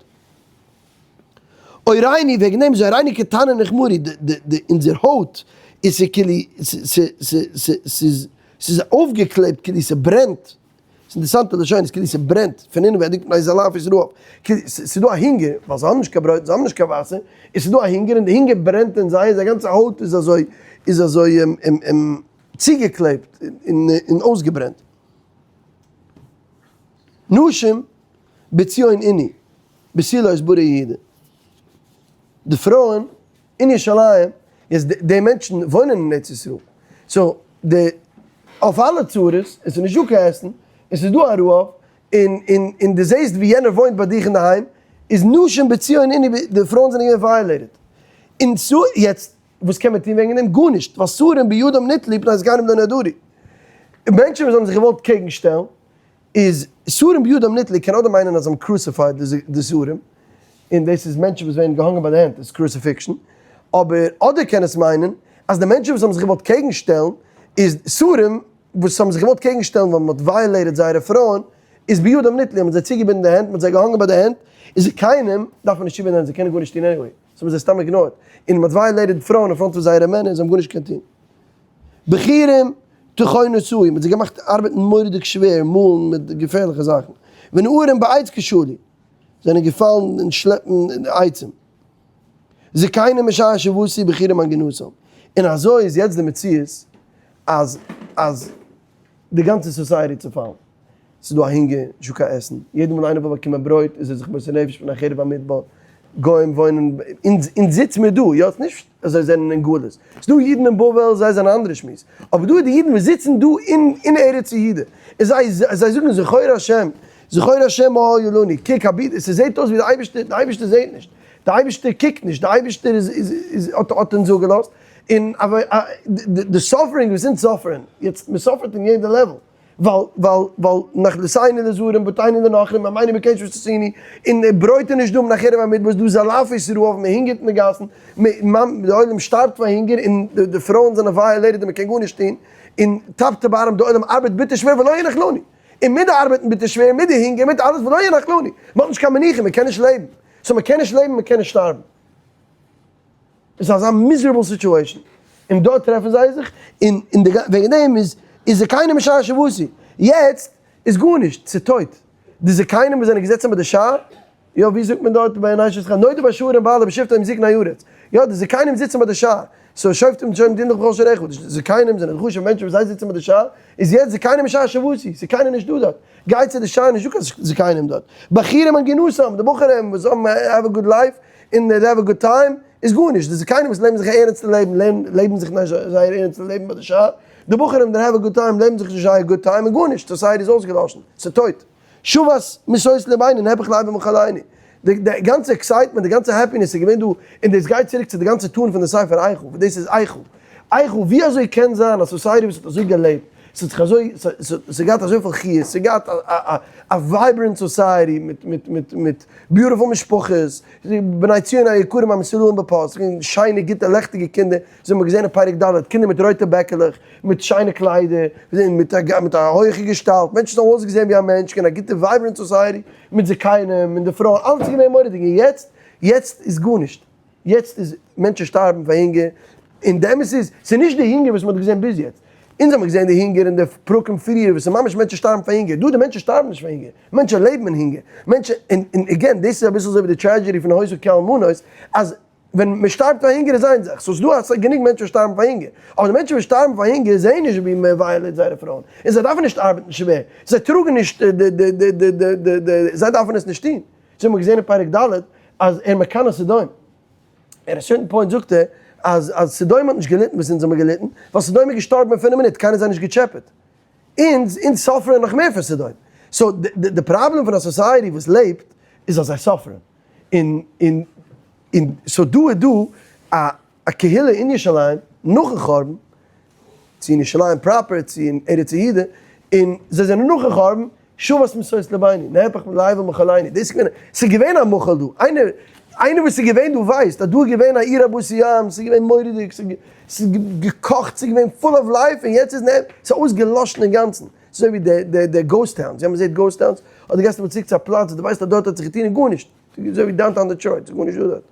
עורנו, וועגן דעם איז עורנו כתנור נכמרו, די אונזער הויט איז ס'כאילו ס'איז אויפגעקלעבט כאילו ס'ברענט, ס'איז אינטערעסאנטע לשונות, כאילו ס'ברענט פון אינעווענדיג מפני זלעפות רעב, כאילו ס'איז דא א הונגער, ווייל זיי האבן נישט קיין ברויט, זיי האבן נישט קיין וואסער, און ס'איז דא א הונגער און די הונגער ברענט אין זיי, און זייער גאנצע הויט איז אזוי איז אזוי צוגעקלעבט און אויסגעברענט. נשים בציון ענו, בתולות בערי יהודה. די פרויען אין ירושלים, יעצט די מענטשן וואוינען אין ארץ ישראל, so די אויף אלע צרות, עס איז נישט דא קיין עסן, עס איז דא א רעב, און און און דו זעסט ווי יענער וואוינט ביי דיך אינדערהיים, איז נשים בציון ענו, די פרויען זענען געווען violated. און so יעצט וואס קען מען טון וועגן דעם? גארנישט, ווייל שרים בידם נתלו מפני זקנים לא נדרו. מענטשן וואס האבן זיך געוואלט קעגן שטעלן, איז שרים בידם נתלו קען אדער מיינען אז זיי האבן crucified די שרים, און דאס איז מענטשן וואס ווערן געהאנגען ביי די הענט, איז crucifixion, אבער אדער קען עס מיינען אז די מענטשן וואס האבן זיך געוואלט קעגן שטעלן, איז שרים וואס האבן זיך געוואלט קעגן שטעלן ווייל מען האט violated זייערע פרויען, איז בידם נתלו, האט מען זיי צוגעבינדן די הענט, מען האט זיי געהאנגען ביי די הענט, איז קיינעם דארף מען נישט צובינדן די הענט, זיי קענען גארנישט טון anyway. זיי האבן זיי סתם ignored, און מ'האט violated פרויען אין front פון זייערע מענער, זיי האבן גארנישט געקענט טון. בכירים טחון עשו, מ'האט זיי געמאכט ארבעטן מורא'דיג שווער, מאלן מיט געפערליכע זאכן. ונערים בעץ כשלו, זענען געפאלן אין שלעפן עצים. זקנים משער שבתו בכירים מנגינתם. און אזוי איז יעצט די מציאות אז אז די גאנצע society צופאלן. ס'איז דא א הונגער, נישטא קיין עסן, יעדע מאל איינער וויל באקומען ברויט איז ער זיך מוסר נפש מפני חרב המדבר. גוים וואוינען, אונז זיץ מיר דא, יא, ס'נישט אז זיי זענען אין גלות, ס'דא אידן אין בבל, זיי זענען א אנדערע שמועס, אבער דא איז די אידן וואס זיצן דא אין ארץ יהודה, און זיי זיי זאגן זכור השם, זכור השם מה היה לנו, קוק הביטה, ס'זעט אויס ווי די אייבערשטער, די אייבערשטער זעט נישט, די אייבערשטער קוקט נישט, די אייבערשטער איז איז האט האט אונז אפגעלאזט, און די suffering וואס אונז suffer ן, יעצט מען suffer ט אין יעדע level, ווייל ווייל ווייל נחלתנו לזרים בתינו לנכרים עמנו בקשב תשימוני, און ברויט איז נישט דא מן החרב המדבר, ס'איז דא זלעפות רעב, מען הונגערט אין די גאסן, די עולם שטארבט פאר הונגער, און די פרויען זענען violated און מען קען גארנישט טון, און top to bottom די עולם ארבעט ביטער שווער ולא ינוח לנו, און מיט די ארבעטן ביטער שווער, מיט די הונגער, מיט אלעס ולא ינוח לנו, מען האט נישט קיין מנוחה, מען קען נישט לעבן, so מען קען נישט לעבן, מען קען נישט שטארבן. עס איז אזא miserable situation, און דארט טרעפן זיי זיך, און און די וועגן דעם איז איז זקנים בשער שבתי, יעצט איז גארנישט, ס'איז טויט, די זקנים וואס זענען געזעצן ביי די שער, יא ווי זאגט מען דארט ביי אנשי שכם, נודע בשערים בעלה בשבתו עם זקני הארץ, יא די זקנים זיצן ביי די שער, so שופטים שומעים דין לך בכל שעריך, די זקנים זענען חשוב'ע מענטשן וואס זיי זיצן ביי די שער, איז יעצט זקנים בשער שבתי, ס'איז קיינער נישט דא דארט, גיי צו די שער נישט דא קיין זקנים דארט, בחורים מנגינתם, די בחורים וואס האבן have a good life, און they have a good time איז גארנישט, די זקנים וואס לעבן זיך א ערענסטע לעבן לעבן זיך נישט זייער ערענסטע לעבן ביי די שער, די בחורים that have a good time לעבן זיך נישט זייער good time און גארנישט, society איז אויסגעלאשן, ס'איז טויט. שבת משוש לבינו נהפך לאבל מחלינו. די גאנצע excitement די גאנצע happiness איז געווען דא, און דאס גייט צוריק צו די גאנצע tone פון די ספר איכה, וואס דאס איז איכה. איכה, ווי אזוי קען זיין א society וואס האט אזוי געלעבט, ס'האט זיך אזוי, ס'האט געהאט אזויפיל חיות, ס'האט געהאט א vibrant society מיט מיט מיט מיט beautiful משפחות, בני ציון היקרים המסולאים בפז, ס'געווען שיינע גוטע לעכטיגע קינדער, אזוי האט מען געזען אין פרק ד', קינדער מיט רויטע בעקעלעך, מיט שיינע קליידער, מיט א מיט א הויכע געשטאלט, מענטשן האבן אויסגעזען ווי א מענטש, געווען א גוטע vibrant society, מיט זקנים און די פרויען, אלעס איז געווען מורא'דיג, און יעצט, יעצט איז גארנישט. יעצט איז מענטשן שטארבן פאר הונגער, און די אמת איז, ס'איז נישט די הונגער וואס מ'האט געזען ביז יעצט, אונז האבן געזען די הונגער אין די פרקים פריער וואס איז ממש מענטשן שטארבן פאר הונגער, דא די מענטשן שטארבן נישט פאר הונגער, מענטשן לעבן אין הונגער, מענטשן, און און again דאס איז אביסל אזוי ווי די tragedy פון היתה כאלמנות, אז ווען מ'שטארבט פאר הונגער איז איין זאך, so ס'איז דא אסאך גענוג מענטשן וואס שטארבן פאר הונגער, אבער די מענטשן וואס שטארבן פאר הונגער זעען נישט ווי מ'violate זייערע פרויען, און זיי דארפן נישט ארבעטן שווער, זיי טראגן נישט די די די די די די זיי דארפן עס נישט טון. אזוי האט מען געזען אין פרק ד' אז ער מקנא סדום. at a certain point זאגט ער אז אז סדום האט נישט געליטן וואס אונז האבן געליטן, ווייל סדום איז געשטארבן אין פינף מינוט, קיינער האט זיי נישט געטשעפעט. אונז אונז suffer ן נאך מער פון סדום. so די פראבלעם פון א society וואס לעבט איז אז זיי suffer ן. און און און so דא איז דא א א קהילה אין ירושלים נאכן חורבן, צו אין ירושלים proper צו אין ארץ יהודה, און זיי זענען נאכן חורבן, שבת משוש לבינו, נהפך לאבל מחלינו, דאס איז געווען, ס'איז געווען א מחול דא, איינער, איינער וואס איז געווען דא ווייסט אז דא איז געווען א עיר רבתי ים, ס'איז געווען מורא'דיג, ס'איז געקאכט, ס'איז געווען full of life, און יעצט איז נע, ס'איז אויסגעלאשן אינגאנצן, ס'איז אזוי ווי די די די ghost towns, יא מ'זעט ghost towns, אדער גייסטו אמאל צוריק צו א פלאץ וואס דו ווייסט אז דארט האט זיך געטון און גארנישט, אזוי ווי downtown Detroit, ס'איז גארנישט דא דארט.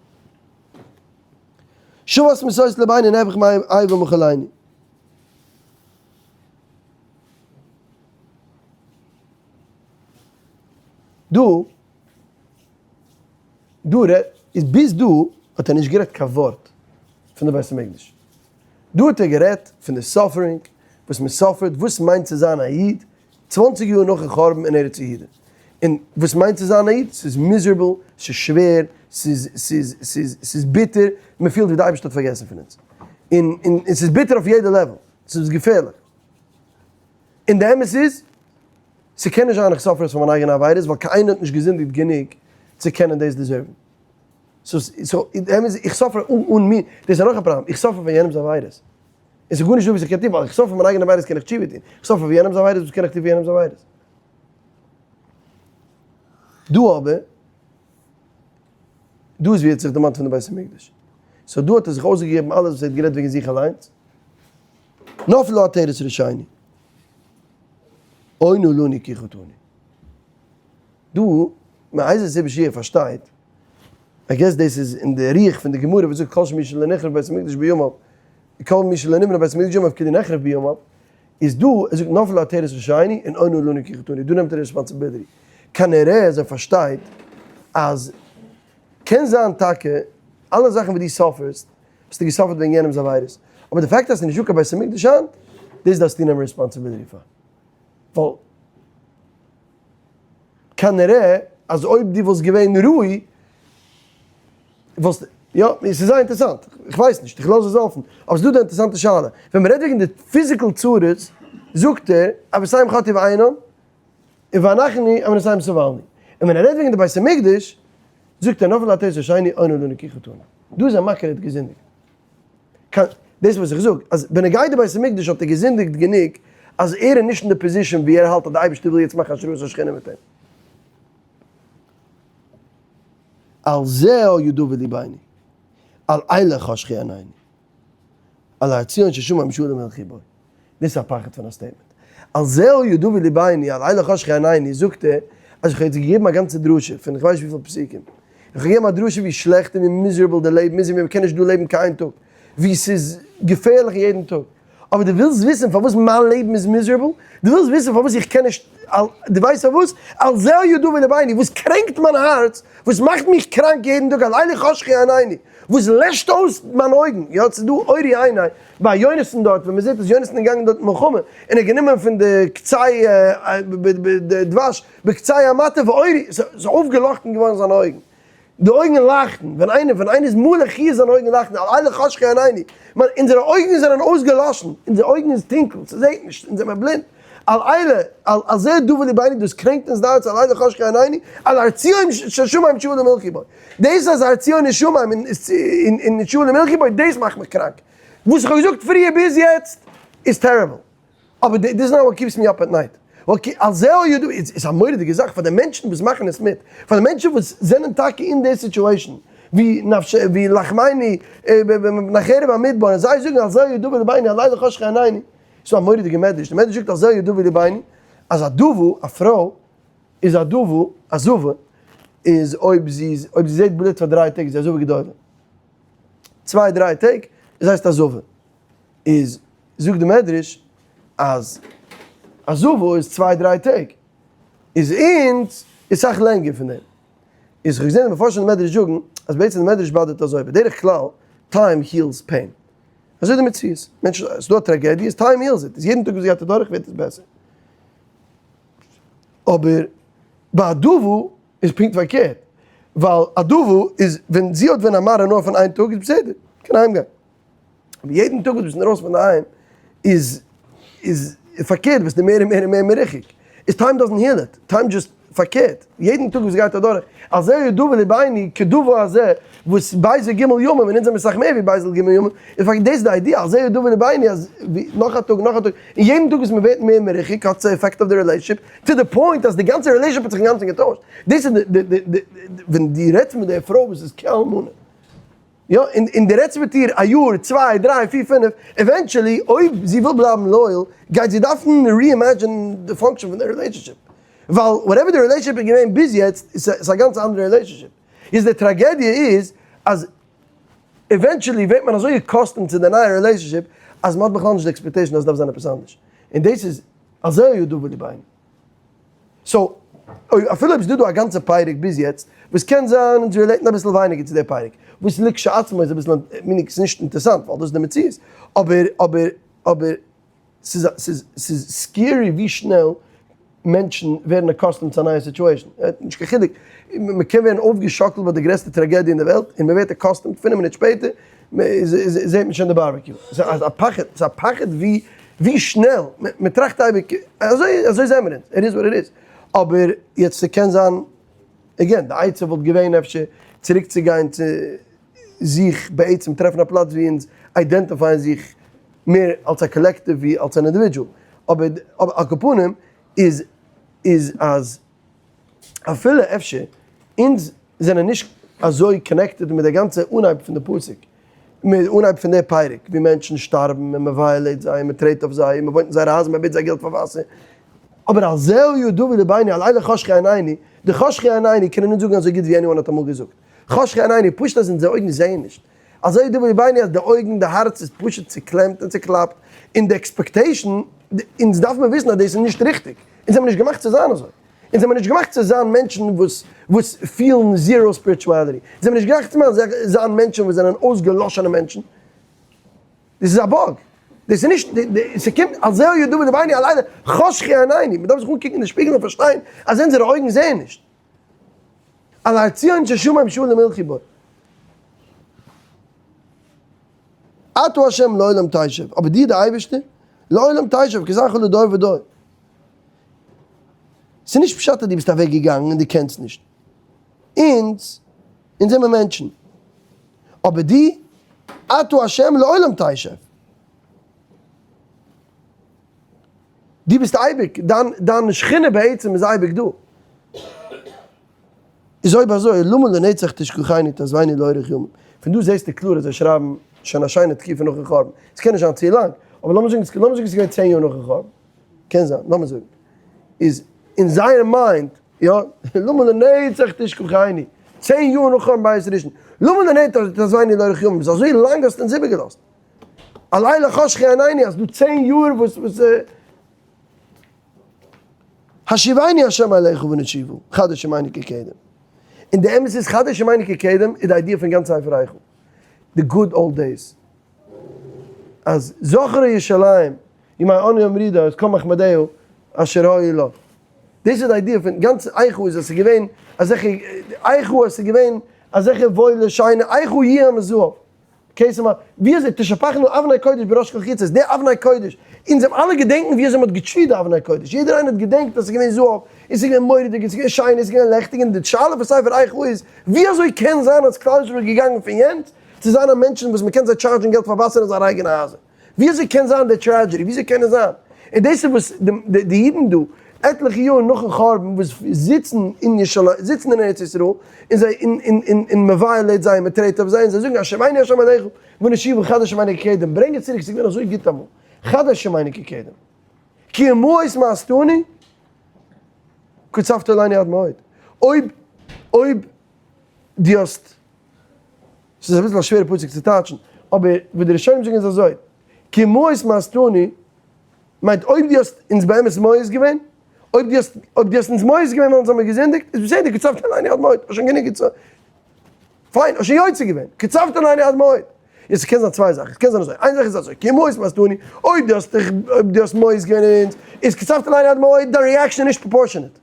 שבת משוש לבינו נהפך לאבל מחלינו. דא, דא רעדט, איז ביז דא האט ער נישט גערעדט קיין ווארט פון די בית המקדש. דא האט ער גערעדט פון די suffering וואס מען suffer ט, וואס מיינט צו זיין א איד צוואנציג יאר נאכן חורבן אין ארץ יהודה. און וואס מיינט צו זיין א איד? ס'איז miserable, ס'איז שווער, ס'איז, ס'איז, ס'איז, ס'איז ביטער, מען פילט ווי די אייבערשטער האט פארגעסן פון אונז. און, און, און ס'איז ביטער אויף יעדע level, ס'איז געפערליך. און די אמת איז, ס'קען נישט זיין איך suffer עס פאר מיין אייגענע עבירות, ווייל קיין איינער האט נישט געזינדיגט גענוג צו קענען דאס deserve ן. so, so, די אמת איז, איך suffer אן, אן מיר, דאס איז נאך א פראבלעם, איך suffer פאר יענעמ'ס עבירות. און ס'איז גארנישט דא וואס איך קען טון, ווייל איך suffer מיין אייגענע עבירות קען איך תשובה טון, איך suffer פאר יענעמ'ס עבירות, וואס קען איך טון פאר יענעמ'ס עבירות? דא אבער, דא איז ווי ער האט זיך דערמאנט פון די בית המקדש. so דא האט ער זיך אויסגעגעבן אלעס וואס ער האט גערעדט וועגן זיך אליינס. נפלה עטרת ראשינו. אוי נא לנו כי חטאנו. דא, מאיזה סיבה שיהיה פארשטייט, I guess דאס איז אין די רוח פון די גמרא וואס זאגט כל שמי שלא נחרב בית המקדש בימיו, כל מי שלא נבנה בית המקדש בימיו כאילו נחרב בימיו, איז דא, ער זאגט נפלה עטרת ראשינו און אוי נא לנו כי חטאנו, דא נעמט ער responsibility. כנראה אז ער פארשטייט אז קען זיין טאקע אלע זאכן וואס דו suffer סט, האסטו גע suffer ט וועגן יענעמ'ס עבירות, אבער די fact אז ס'איז נישטא קיין בית המקדש היינט, דאס דארפסטו נעמען responsibility פאר. ווייל כנראה אז אויב דו וואלסט געווען ראוי. וואלסט, יא, עס איז זייער אינטערעסאנט, איך ווייס נישט, איך לאז עס אפן, אבער ס'איז דא די אינטערעסאנטע שאלה, ווען מ'רעדט וועגן די physical צרות, זאגט ער, אבותינו חטאו ואינם, און ואנחנו עוונותיהם סבלנו. און ווען ער רעדט וועגן די בית המקדש, זאגט ער נפלה על תשע שני עונה לנו כי חטאנו. דא איז א מכיר ער האט געזינדיגט. קיין, דאס וואס איך זאג, אז בנוגע די בית המקדש האט ער געזינדיגט גענוג אז ער איז נישט אין די position ווי ער האלט אז די אייבערשטער וויל יעצט מאכן השראת השכינה מיט אים. על זה ידוה לבנו, על אלה חשכו עינינו, על הר ציון ששמה משלם מלכי בו. דאס איז א פחד פון א statement. על זה ידוה לבנו, על אלה חשכו עינינו, זאגט ער, אז איך האב יעצט געגעבן א גאנצע דרשה פון איך ווייס נישט וויפיל פסוקים. איך האב געגעבן א דרשה ווי שלעכט און ווי miserable די לעבן איז און ווי מ'קען נישט דא לעבן קיין איין טאג. ווי ס'איז געפערליך יעדן טאג. אבער דו ווילסט וויסן פארוואס מיין לעבן איז miserable? דו ווילסט וויסן פארוואס איך קען נישט, דו ווייסט פארוואס? על זה ידוה לבנו, וואס קרענקט מיין הארץ, וואס מאכט מיך קראנק יעדן טאג, על אלה חשכו עינינו, וואס לעשט אויס מיינע אויגן, יא, ס'איז דא אורי עיני, ביי יונתן דארט, ווען מ'זעט אז יונתן איז געגאנגען דארט מלחמה, און ער האט גענומען פון די קצה דבש בקצה המטה ואורי, ס'איז אויפגעלאכטן געווארן זיינע אויגן. די אויגן לייכטן, ווען איינער ווען איינער איז מלא חיות זיינע אויגן לייכטן, על אלה חשכו עינינו, מיין אונזערע אויגן זענען אויסגעלאשן, אונזער אויגן איז טונקל, ס'זעט נישט, אונז זעמער בלינד, על אלה, על על זה דוה לבנו, דאס קרענקט אונז די הארץ, על אלה חשכו עינינו, על הר ציון ששמים שאול מלכי בו, דאס אז הר ציון איז שמים און און שאול מלכי בו, דאס מאכט מיך קראנק, וואס איך האב געזאגט פריער ביז יעצט איז terrible. אבער this is not what keeps me up at night. Okay, על זה הידוע, איז א מורא'דיגע זאך פאר די מענטשן וואס מאכן עס מיט, פאר די מענטשן וואס זענען טאקע אין די situation, ווי נפש, ווי לחמני, נחרב המדבר, און זיי זאגן על זה ידוה לבנו, הלילה חשכו עינינו. ס'איז דא א מורא'דיגע מדרש, די מדרש זאגט על זה ידוה לבנו, אז א דוה, א פרוי, איז א דוה, א זבה, איז אויב זי איז, אויב זי זעט בלוט פאר דריי טעג איז זי א זבה גדולה. צוויי דריי טעג, איז הייסט א זבה. איז זאגט די מדרש אז א זבה איז צוויי דריי טעג, איז אונז איז סאך לענגער פון דעם. איז כ'האב געזען די מפרשים די מדרש זאגן אז בעצם די מדרש באדערט אזוי, בדרך כלל time heals pain, אזוי די מציאות, מענטשן, ס'איז דא א טראגעדיע איז time heals it, איז יעדן טאג וואס גייט אדורך ווערט עס בעסער. אבער ביי א דוה איז פונקט פארקערט, ווייל א דוה איז ווען זי האט ווען א מראה נאר פון איין טאג איז בסדר, קען אהיים גיין. אבער יעדן טאג וואס ביסט ארויס פון דערהיים איז איז פארקערט ביסטו מער און מער און מער מרוחק, איז time doesn't heal it, time just פארקערט, יעדן טאג וואס גייט אדורך, על זה ידוה לבנו כדוה הזה וואס בית ג ימים און אונז זעמיר סאך מער ווי בית ג ימים, איז פארקערט דאס איז די idea, על זה ידוה לבנו אז נאך א טאג נאך א טאג, און יעדן טאג וואס מען ווערט מער מרוחק האט עס א effect אויף די relationship, to the point אז די גאנצע relationship האט זיך אינגאנצן געטוישט, דאס איז די די די ווען דו רעדסט מיט די פרוי וואס איז כאלמנה. יא, און און דו רעדסט מיט איר א יאר, צוויי, דריי, פיר, פינף, eventually אויב זי וויל בלייבן loyal, גייט זי דארפן reimagine די function פון די relationship. ווייל whatever די relationship איז געווען ביז יעצט, איז עס א גאנץ אנדערע relationship. איז די טראגעדיע איז, אז eventually ווערט מען אזוי accustomed צו די נייע relationship, אז מען האט בכלל נישט די expectation אז עס דארף זיין עפעס אנדערש. און דאס איז אזוי ידוה לבנו. so, אפילו אויב ס'דא דא א גאנצע פרק ביז יעצט, וואס קען זיין אונז relate ן אביסל ווייניגער צו די פרק, וואס לכשעצמו איז אביסל מיניג ס'איז נישט אינטערסאנט ווייל דאס איז די מציאות, אבער אבער אבער ס'איז ס'איז ס'איז scary ווי שנעל מענטשן ווערן accustomed צו א נייע situation, נישט קיין חילוק, מ'קען ווערן אויפגעשאקלט ביי די גרעסטע טראגעדיע אין די וועלט און מ'ווערט accustomed פינף מינוט שפעטער זעט מען שוין די barbecue. ס'איז א פחד, ס'איז א פחד ווי ווי שנעל מען טראכט אייביג, אזוי אזוי זעמיר אונז, it is what it is. אבער יעצט ס'קען זיין, again, די עצה וואלט געווען אפשר צוריק צו גיין צו זיך בעצם טרעפן א פלאץ ווי אונז identify ען זיך מער אלס א collective ווי אלס אן individual. אבער על כל פנים איז איז אז. אפילו אפשר אונז זענען נישט אזוי connected מיט די גאנצע אנהייב פון די פסוק, מיט אנהייב פון די פרק, ווי מענטשן שטארבן און מען violate זיי און מען טרעט אויף זיי און מען וואוינט אין זייערע הייזער מען בעט זיי געלט פאר וואסער, אבער על זה ידוה לבנו על אלה חשכו עינינו, די חשכו עינינו קענען אונז זאגן אזוי גוט ווי anyone האט אמאל געזאגט, חשכו עינינו פשוט אז אונזערע אויגן זעען נישט, על זה ידוה לבנו אז די אויגן די הארץ איז פשוט צוקלעמט און צוקלאפט, און די expectation, אונז דארף מען וויסן אז דאס איז נישט ריכטיג, אונז זעמיר נישט געמאכט צו זיין אזוי. אונז זעמיר נישט געמאכט צו זיין מענטשן וואס וואס פילן zero spirituality, אונז זעמיר נישט געמאכט צו זיין מענטשן וואס זענען אויסגעלאשענע מענטשן, דאס איז א באג, דאס איז נישט, ס'קומט על זה ידוה לבנו על אלה חשכו עינינו, מ'דארף זיך אנקוקן אין די שפיגל און פארשטיין אז אונזערע אויגן זעען נישט. על הר ציון ששמים שאול מלכי בו. אתה ה' לעולם תשב, אבער דיר די אייבערשטער, לעולם תשב, כזכר לדור ודור. ס'איז נישט פשט אז דו ביסט אוועק געגאנגען און דו קענסט נישט. אונז, אונז זעמער מענטשן. אבער דו, אתה ה' לעולם תשב. דו ביסט אייביג, דיין דיין שכינה בעצם איז אייביג דא. איז אויב אזוי, למה לנצח תשכחני תעזבני לאורך ימים? פון דא זעסטו קלאר אז זיי שרייבן שוין א שיינע תקופה נאכן חורבן. עס קען נישט זיין צו לאנג, אבער לאמיר זאגן לאמיר זאגן עס איז געווען 10 יאר נאכן חורבן. קען זיין, לאמיר זאגן. איז אין זייער mind, יא, למה לנצח תשכחני, 10 יאר נאכן חורבן בית ראשון, למה לנצח תעזבני לאורך ימים, איז אזוי לאנג האסטו אונז איבערגעלאזט. הלילה חשכו עינינו, אז דא 10 יאר וואס וואס השיבנו השם אליך ונשובה, חדש ימינו כקדם. און די אמת איז חדש ימינו כקדם איז די idea פון גאנץ ספר איכה. די good old days. אז זכרה ירושלים ימי עניה ומרידה את כל מחמדיה אשר היו לה. דאס איז די idea פון גאנץ איכה איז אז ס'איז געווען אזעלכע איכה אז ס'איז געווען אזעלכע וואוילע שיינע איכה יהיה המזוהב. קעיס אמאל, ווי אזוי תשפכנו אבני קודש בראש כל חוצות, די אבני קודש, אונז האבן אלע געדענקן ווי אזוי מען האט געטשוויט די אבני קודש, יעדער איינער האט געדענקט אז עס איז געווען זהב, און עס איז געווען מורא'דיג, און עס איז געווען שיין, און עס איז געווען לעכטיג, און די שאלה פון ספר איכה איז, ווי אזוי קען זיין אז כלל ישראל איז געגאנגען פון יענץ, צו זיין א מענטשן וואס מען קען זיי charge ן געלט פאר וואסער אין זייערע אייגענע הייזער? ווי אזוי קען זיין די tragedy? ווי אזוי קען עס זיין? און דאס איז וואס די אידן דא, עטליכע יאר נאכן חורבן, וואס זיצן אין ירושלים, זיצן אין ארץ ישראל, און זיי, און, און, און, און מען violate זיי און מען טרעט אויף זיי, און זיי זאגן השיבנו השם אליך ונשובה חדש ימינו כקדם, ברענג עס צוריק, ס'איז געווען אזוי גוט אמאל, חדש ימינו כקדם. כי מאוס מאסתנו, קצפת עלינו עד מאוד. אויב, אויב דו האסט ס'איז אביסל א שווערע פסוק צו טייטשן, אבער וואס די ראשונים זאגן איז אזוי, כי מאוס מאסתנו מיינט אויב דו האסט אונז באמת מואס געווען, אויב דו האסט אויב דו האסט אונז מואס געווען ווייל אונז האמיר געזינדיגט, איז בסדר, קצפת עלינו עד מאוד, האסט שוין גענוג געצאלט, פיין, האסט שוין יוצא געווען, קצפת עלינו עד מאוד. יעצט ס'קען זיין צוויי זאכן, ס'קען זיין אזוי, איין זאך איז אזוי, כי מאוס מאסתנו, אויב דו האסט דיך אויב דו האסט מואס געווען אונז, איז קצפת עלינו עד מאוד, דיין reaction איז נישט proportionate.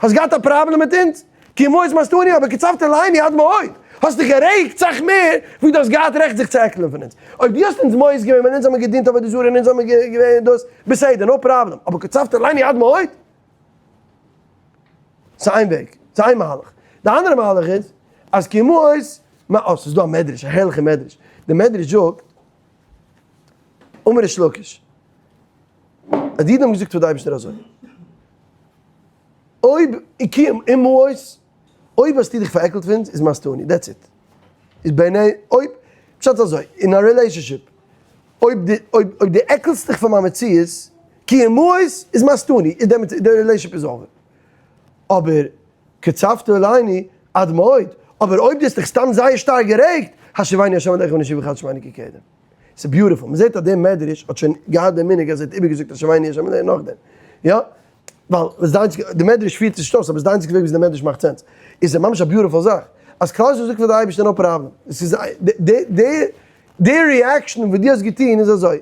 האסט געהאט א פראבלעם מיט אונז? כי מאוס מאסתנו אבער קצפת עלינו עד מאוד! האסט דיך גערעגט סאך מער ווי דו האסט געהאט רעכט זיך צו עקלען פון אונז. אויב דו האסט אונז מואס געווען ווען אונז האבן געדינט עבודה זרה און אונז האבן געווען דאס, בסדר, no problem, אבער קצפת עלינו עד מאוד? ס'איז איין וועג, ס'איז איין מהלך. די אנדערע מהלך איז אז כי מאוס מ אה, ס'איז דא א מדרש, א הערליכע מדרש. די מדרש זאגט, אמר ריש לקיש, אז די אידן האבן געזאגט פאר די אייבערשטער אזוי, אויב כי מאוס, אויב האסטו דיך פארעקלט פון אונז, איז מאסתנו, that's it. איז בעיני, אויב, פשט איז אזוי, אין א relationship, אויב די, אויב, אויב די עקלסט דיך פון מיין מציאות, כי מאוס איז מאסתנו, איז דעמאלטס די relationship איז over. אבער, קצפת עלינו עד מאוד, אבער אויב די האסט דיך סתם זייער שטארק גערעגט, השיבנו השם אליך ונשובה חדש ימינו כקדם. ס'איז beautiful, מ'זעט אז דער מדרש האט שוין געהאט דעם מנהג אז ער האט איבערגעזאגט השיבנו השם אליך נאכדעם. יא? ווייל ס'איז די איינציגע, די מדרש פירט עס נישט אויס, אבער ס'איז די איינציגע וועג ווי די מדרש מאכט sense. איז עס ממש א beautiful זאך. אז כלל ישראל זאגט פאר די אייבערשטער no problem. עס איז די די די reaction וואס דו האסט געטון איז אזוי.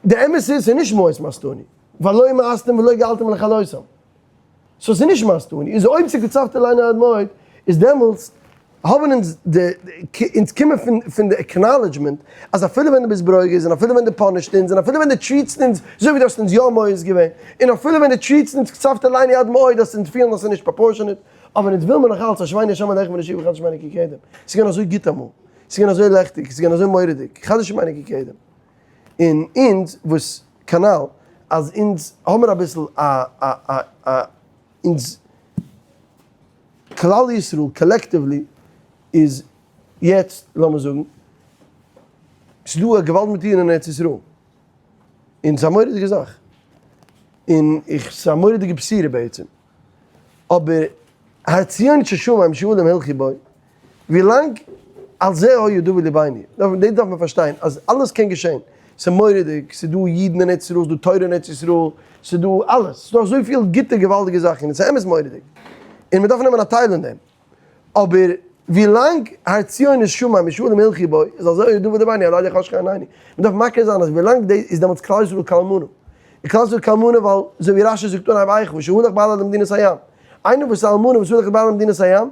די אמת איז ס'איז נישט מאוס מאסתנו. ווייל לא מאסתם ולא געלתם לכלותם. so ס'איז נישט מאסתנו. איז אויב ס'איז קצפת עלינו עד מאוד, איז דעמאלטס האבן אונז די, אונז קומען פון פון די acknowledgement אז אפילו ווען דו ביסט ברוגז און אפילו ווען דו punish סט אונז און אפילו ווען דו treat סט אונז אזוי ווי דו האסט אונז יא מואס געווען און אפילו ווען דו treat סט אונז קצפת עלינו עד מאוד אז אונז פילן אז ס'איז נישט proportionate אבער אונז וויל מיר נאך אלץ השיבנו השם אליך ונשובה חדש ימינו כקדם. ס'איז געווען אזוי גוט אמאל. ס'איז געווען אזוי לעכטיג. ס'איז געווען אזוי מורא'דיג. חדש ימינו כקדם. און אונז וואס כנל אז אונז האמיר אביסל א א א א אונז כלל ישראל collectively איז יעצט לאמיר זאגן ס'איז דא א געוואלד מיט אידן אין ארץ ישראל און ס'איז א מורא'דיגע זאך און איך ס'איז א מורא'דיגע בשורה בעצם אבער הר ציון ששמים שועלים הלכו בו ווילאנג על זה היה דוד לביני, דאס דארף מען פארשטיין אז אלעס קען געשען, ס'איז מורא'דיג, ס'איז דא אידן אין ארץ ישראל, ס'איז דא תורה אין ארץ ישראל, ס'איז דא אלעס, ס'איז דא אזויפיל גוטע געוואלדיגע זאכן, און ס'איז אמת מורא'דיג, און מ'דארף נעמען א טייל אין דעם, אבער ווילאנג הר ציון איז שמים ושועלים הלכו בו, איז על זה היה דוד לביני, הללו חשכו עינינו, מ'דארף מכיר זיין אז ווילאנג דאס איז דעמאלטס כלל ישראל כאלמנה, און כלל ישראל כאלמנה ווייל אזוי ווי רשי זאגט אנהייב איכה, שהלך בעלה למדינת הים, איינער וואס איז אלמנה וואס הלך בעלה למדינת הים.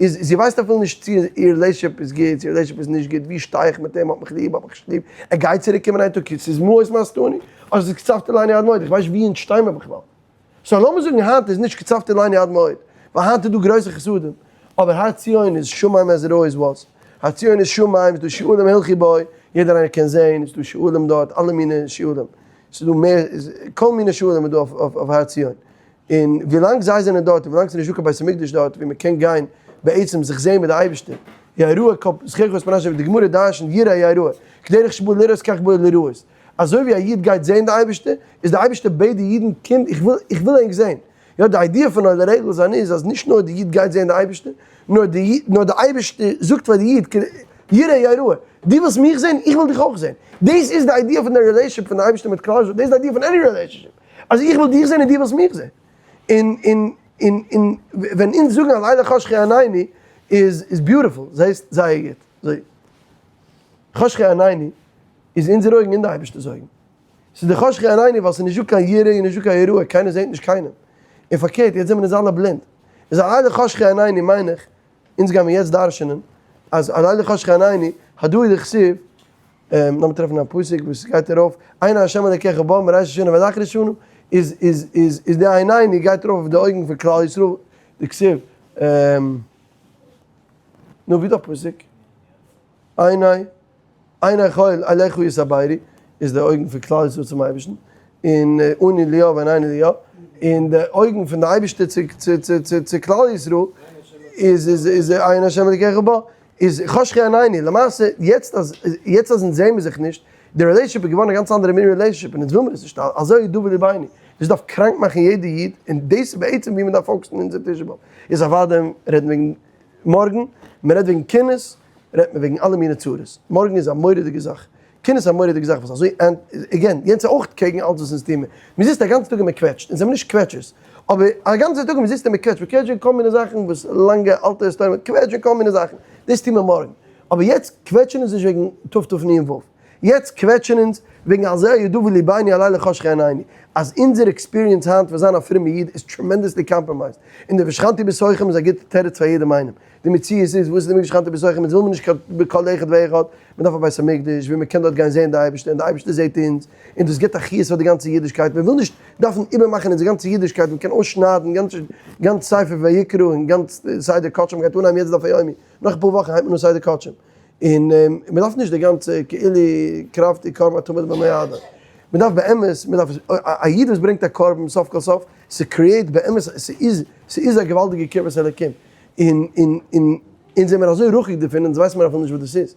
איז זי ווייסט אפילו נישט צו איר relationship איז גוט, צו איר relationship איז נישט גוט, ווי שטיי איך מיט אים, האט מיך ליב, האט מיך נישט ליב, ער גייט צוריק קומען איין טאג, ס'איז מאוס מסתני, אדער ס'איז קצפת עלינו עד מאוד, איך ווייס נישט ווי אונז שטיי מיר בכלל. so לאמיר זאגן היינט איז נישט קצפת עלינו עד מאוד, ווייל היינט איז דא גרויסע חסדים, אבער הר ציון איז שמים as it always was, הר ציון איז שמים, ס'איז דא שועלים הלכו בו, יעדער איינער קען זעהן, ס'איז דא שועלים דארט, אלע מיני שועלים, ס'איז דא מער, כל מיני שועלים איז דא אויף הר ציון, און ווילאנג זיי זענען דארט, און ווילאנג ס'איז נישטא קיין בית המקדש דארט ווי מ'קען גיין בעצם זיך זעהן מיט די אייבערשטער, יראה כל זכורך את פני ה', די גמרא דרשנ'ט יראה יראה, כדרך שבא לראות כך בא לראות, אזוי ווי א איד גייט זעהן די אייבערשטער, איז די אייבערשטער בעט די אידן קומט איך וויל איך וויל ענק זעהן. יא די idea פון עולה רגל זיין איז אז נישט נאר די איד גייט זעהן די אייבערשטער, נאר די נאר די אייבערשטער זאגט פאר די איד יראה יראה, דו ווילסט מיך זעהן, איך וויל דיך אויך זעהן. דאס איז די idea פון די relationship פון די אייבערשטער מיט כלל ישראל, דאס איז די idea פון any relationship, אז איך וויל דיך זעהן און דו ווילסט מיך זעהן. און און און און ווען אונז זאגן הלילה חשכו עינינו איז איז beautiful, זעהסט זייער גוט. אזוי חשכו עינינו איז אונזער אויגן און די אייבערשטער'ס אויגן. ס'איז די חשכו עינינו ווייל ס'איז נישטא קיין יראה און נישטא קיין יראה, קיינער זעט נישט קיינעם. און פארקערט, יעצט זעמיר אונז אלע בלינד. איז הלילה חשכו עינינו מיין איך, אונז גיימיר יעצט דרש'נען אז הלילה חשכו עינינו, הדא הוא דכתיב, לאמיר טרעפן א פסוק וואס גייט ארויף, עיני ה' אלקיך בה מראשית השנה ועד אחרית שנה, איז איז איז איז די עינינו גייט ארויף אויף די אויגן פון כלל ישראל, דכתיב, נו ווי איז דער פסוק? עיני. עיני כל אליך יתעברו איז די אויגן פון כלל ישראל צום אייבערשטן, און אני ליה ועינינו ליה, און די אויגן פון די אייבערשטער צו צו צו צו צו כלל ישראל איז איז איז עין השם אלקיך בה, איז חשכו עינינו, למעשה יעצט אז יעצט אז אונז זעהן מיר זיך נישט, די relationship איז געווארן א גאנץ אנדערע מין relationship און אונז וויל מיר עס נישט, אזוי איז דא בלבנו, דאס דארף קראנק מאכן יעדע איד, און דאס איז בעצם ווי מען דארף focus ן אונזער תשעה באב, איז אוודאי רעדן וועגן מארגן, מען רעדט וועגן קינות, רעדט מען וועגן אלע מיני צרות. מארגן איז א מורא'דיגע זאך. קינות איז א מורא'דיגע זאך וואס אזוי again, יענץ איז אויך קעגן אלץ וואס אונז טוען מיר. מען זיצט א גאנצע טאג און מען קוועטשט. אונז זעמיר נישט קוועטשערס. אבער א גאנצע טאג מען זיצט און מען קוועטשט. מען קוועטשט וועגן כל מיני זאכן וואס לאנגע אלטע היסטאריע. מען קוועטשט וועגן כל מיני זאכן. דאס טוען מיר מארגן. אבער יעצט קוועטשן אונז נישט וועגן תתנ"ו. יעצט קוועטשן אונז וועגן על זה ידעו לבנו הלילה חשכו עינינו, אז אונזער experience היינט פון זיין א פרומע איד איז tremendously compromised, און די ושכנתי בתוכם איז א גוטע תירוץ פאר יעדעם איינעם. די מציאות איז, וואס איז די מקדש ושכנתי בתוכם, אונז וויל מיר נישט קיין בכל אחד ואחד, מען דארף א בית המקדש ווי מען קען דארט גיין זען די אייבערשטער און די אייבערשטער זעט אונז, און דאס גיבט א חיות פאר די גאנצע אידישקייט, מען וויל נישט דארפן איבערמאכן אונזער גאנצע אידישקייט, מען קען אויסשניידן גאנץ גאנץ ספר ויקרא און גאנץ סדר קדשים, מען גייט אנהייבן יעצט דף היומי, נאך אפאר וואכן הייבט מען אן סדר קדשים. און מען דארף נישט די גאנצע כאילו הקרבתי קרבן התמיד במועדו, מען דארף באמת, מען דארף א איד וואס ברענגט א קרבן סוף כל סוף, ס' create באמת, ס'איז ס'איז א געוואלדיגע קרבת אלקים, און און און אונז זעמיר אזוי רחוק דערפון, אונז ווייסן מיר אפילו נישט וואס דאס איז.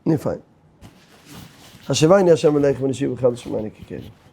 נו פיין. השיבנו ה' אליך ונשובה חדש ממנו כקדם.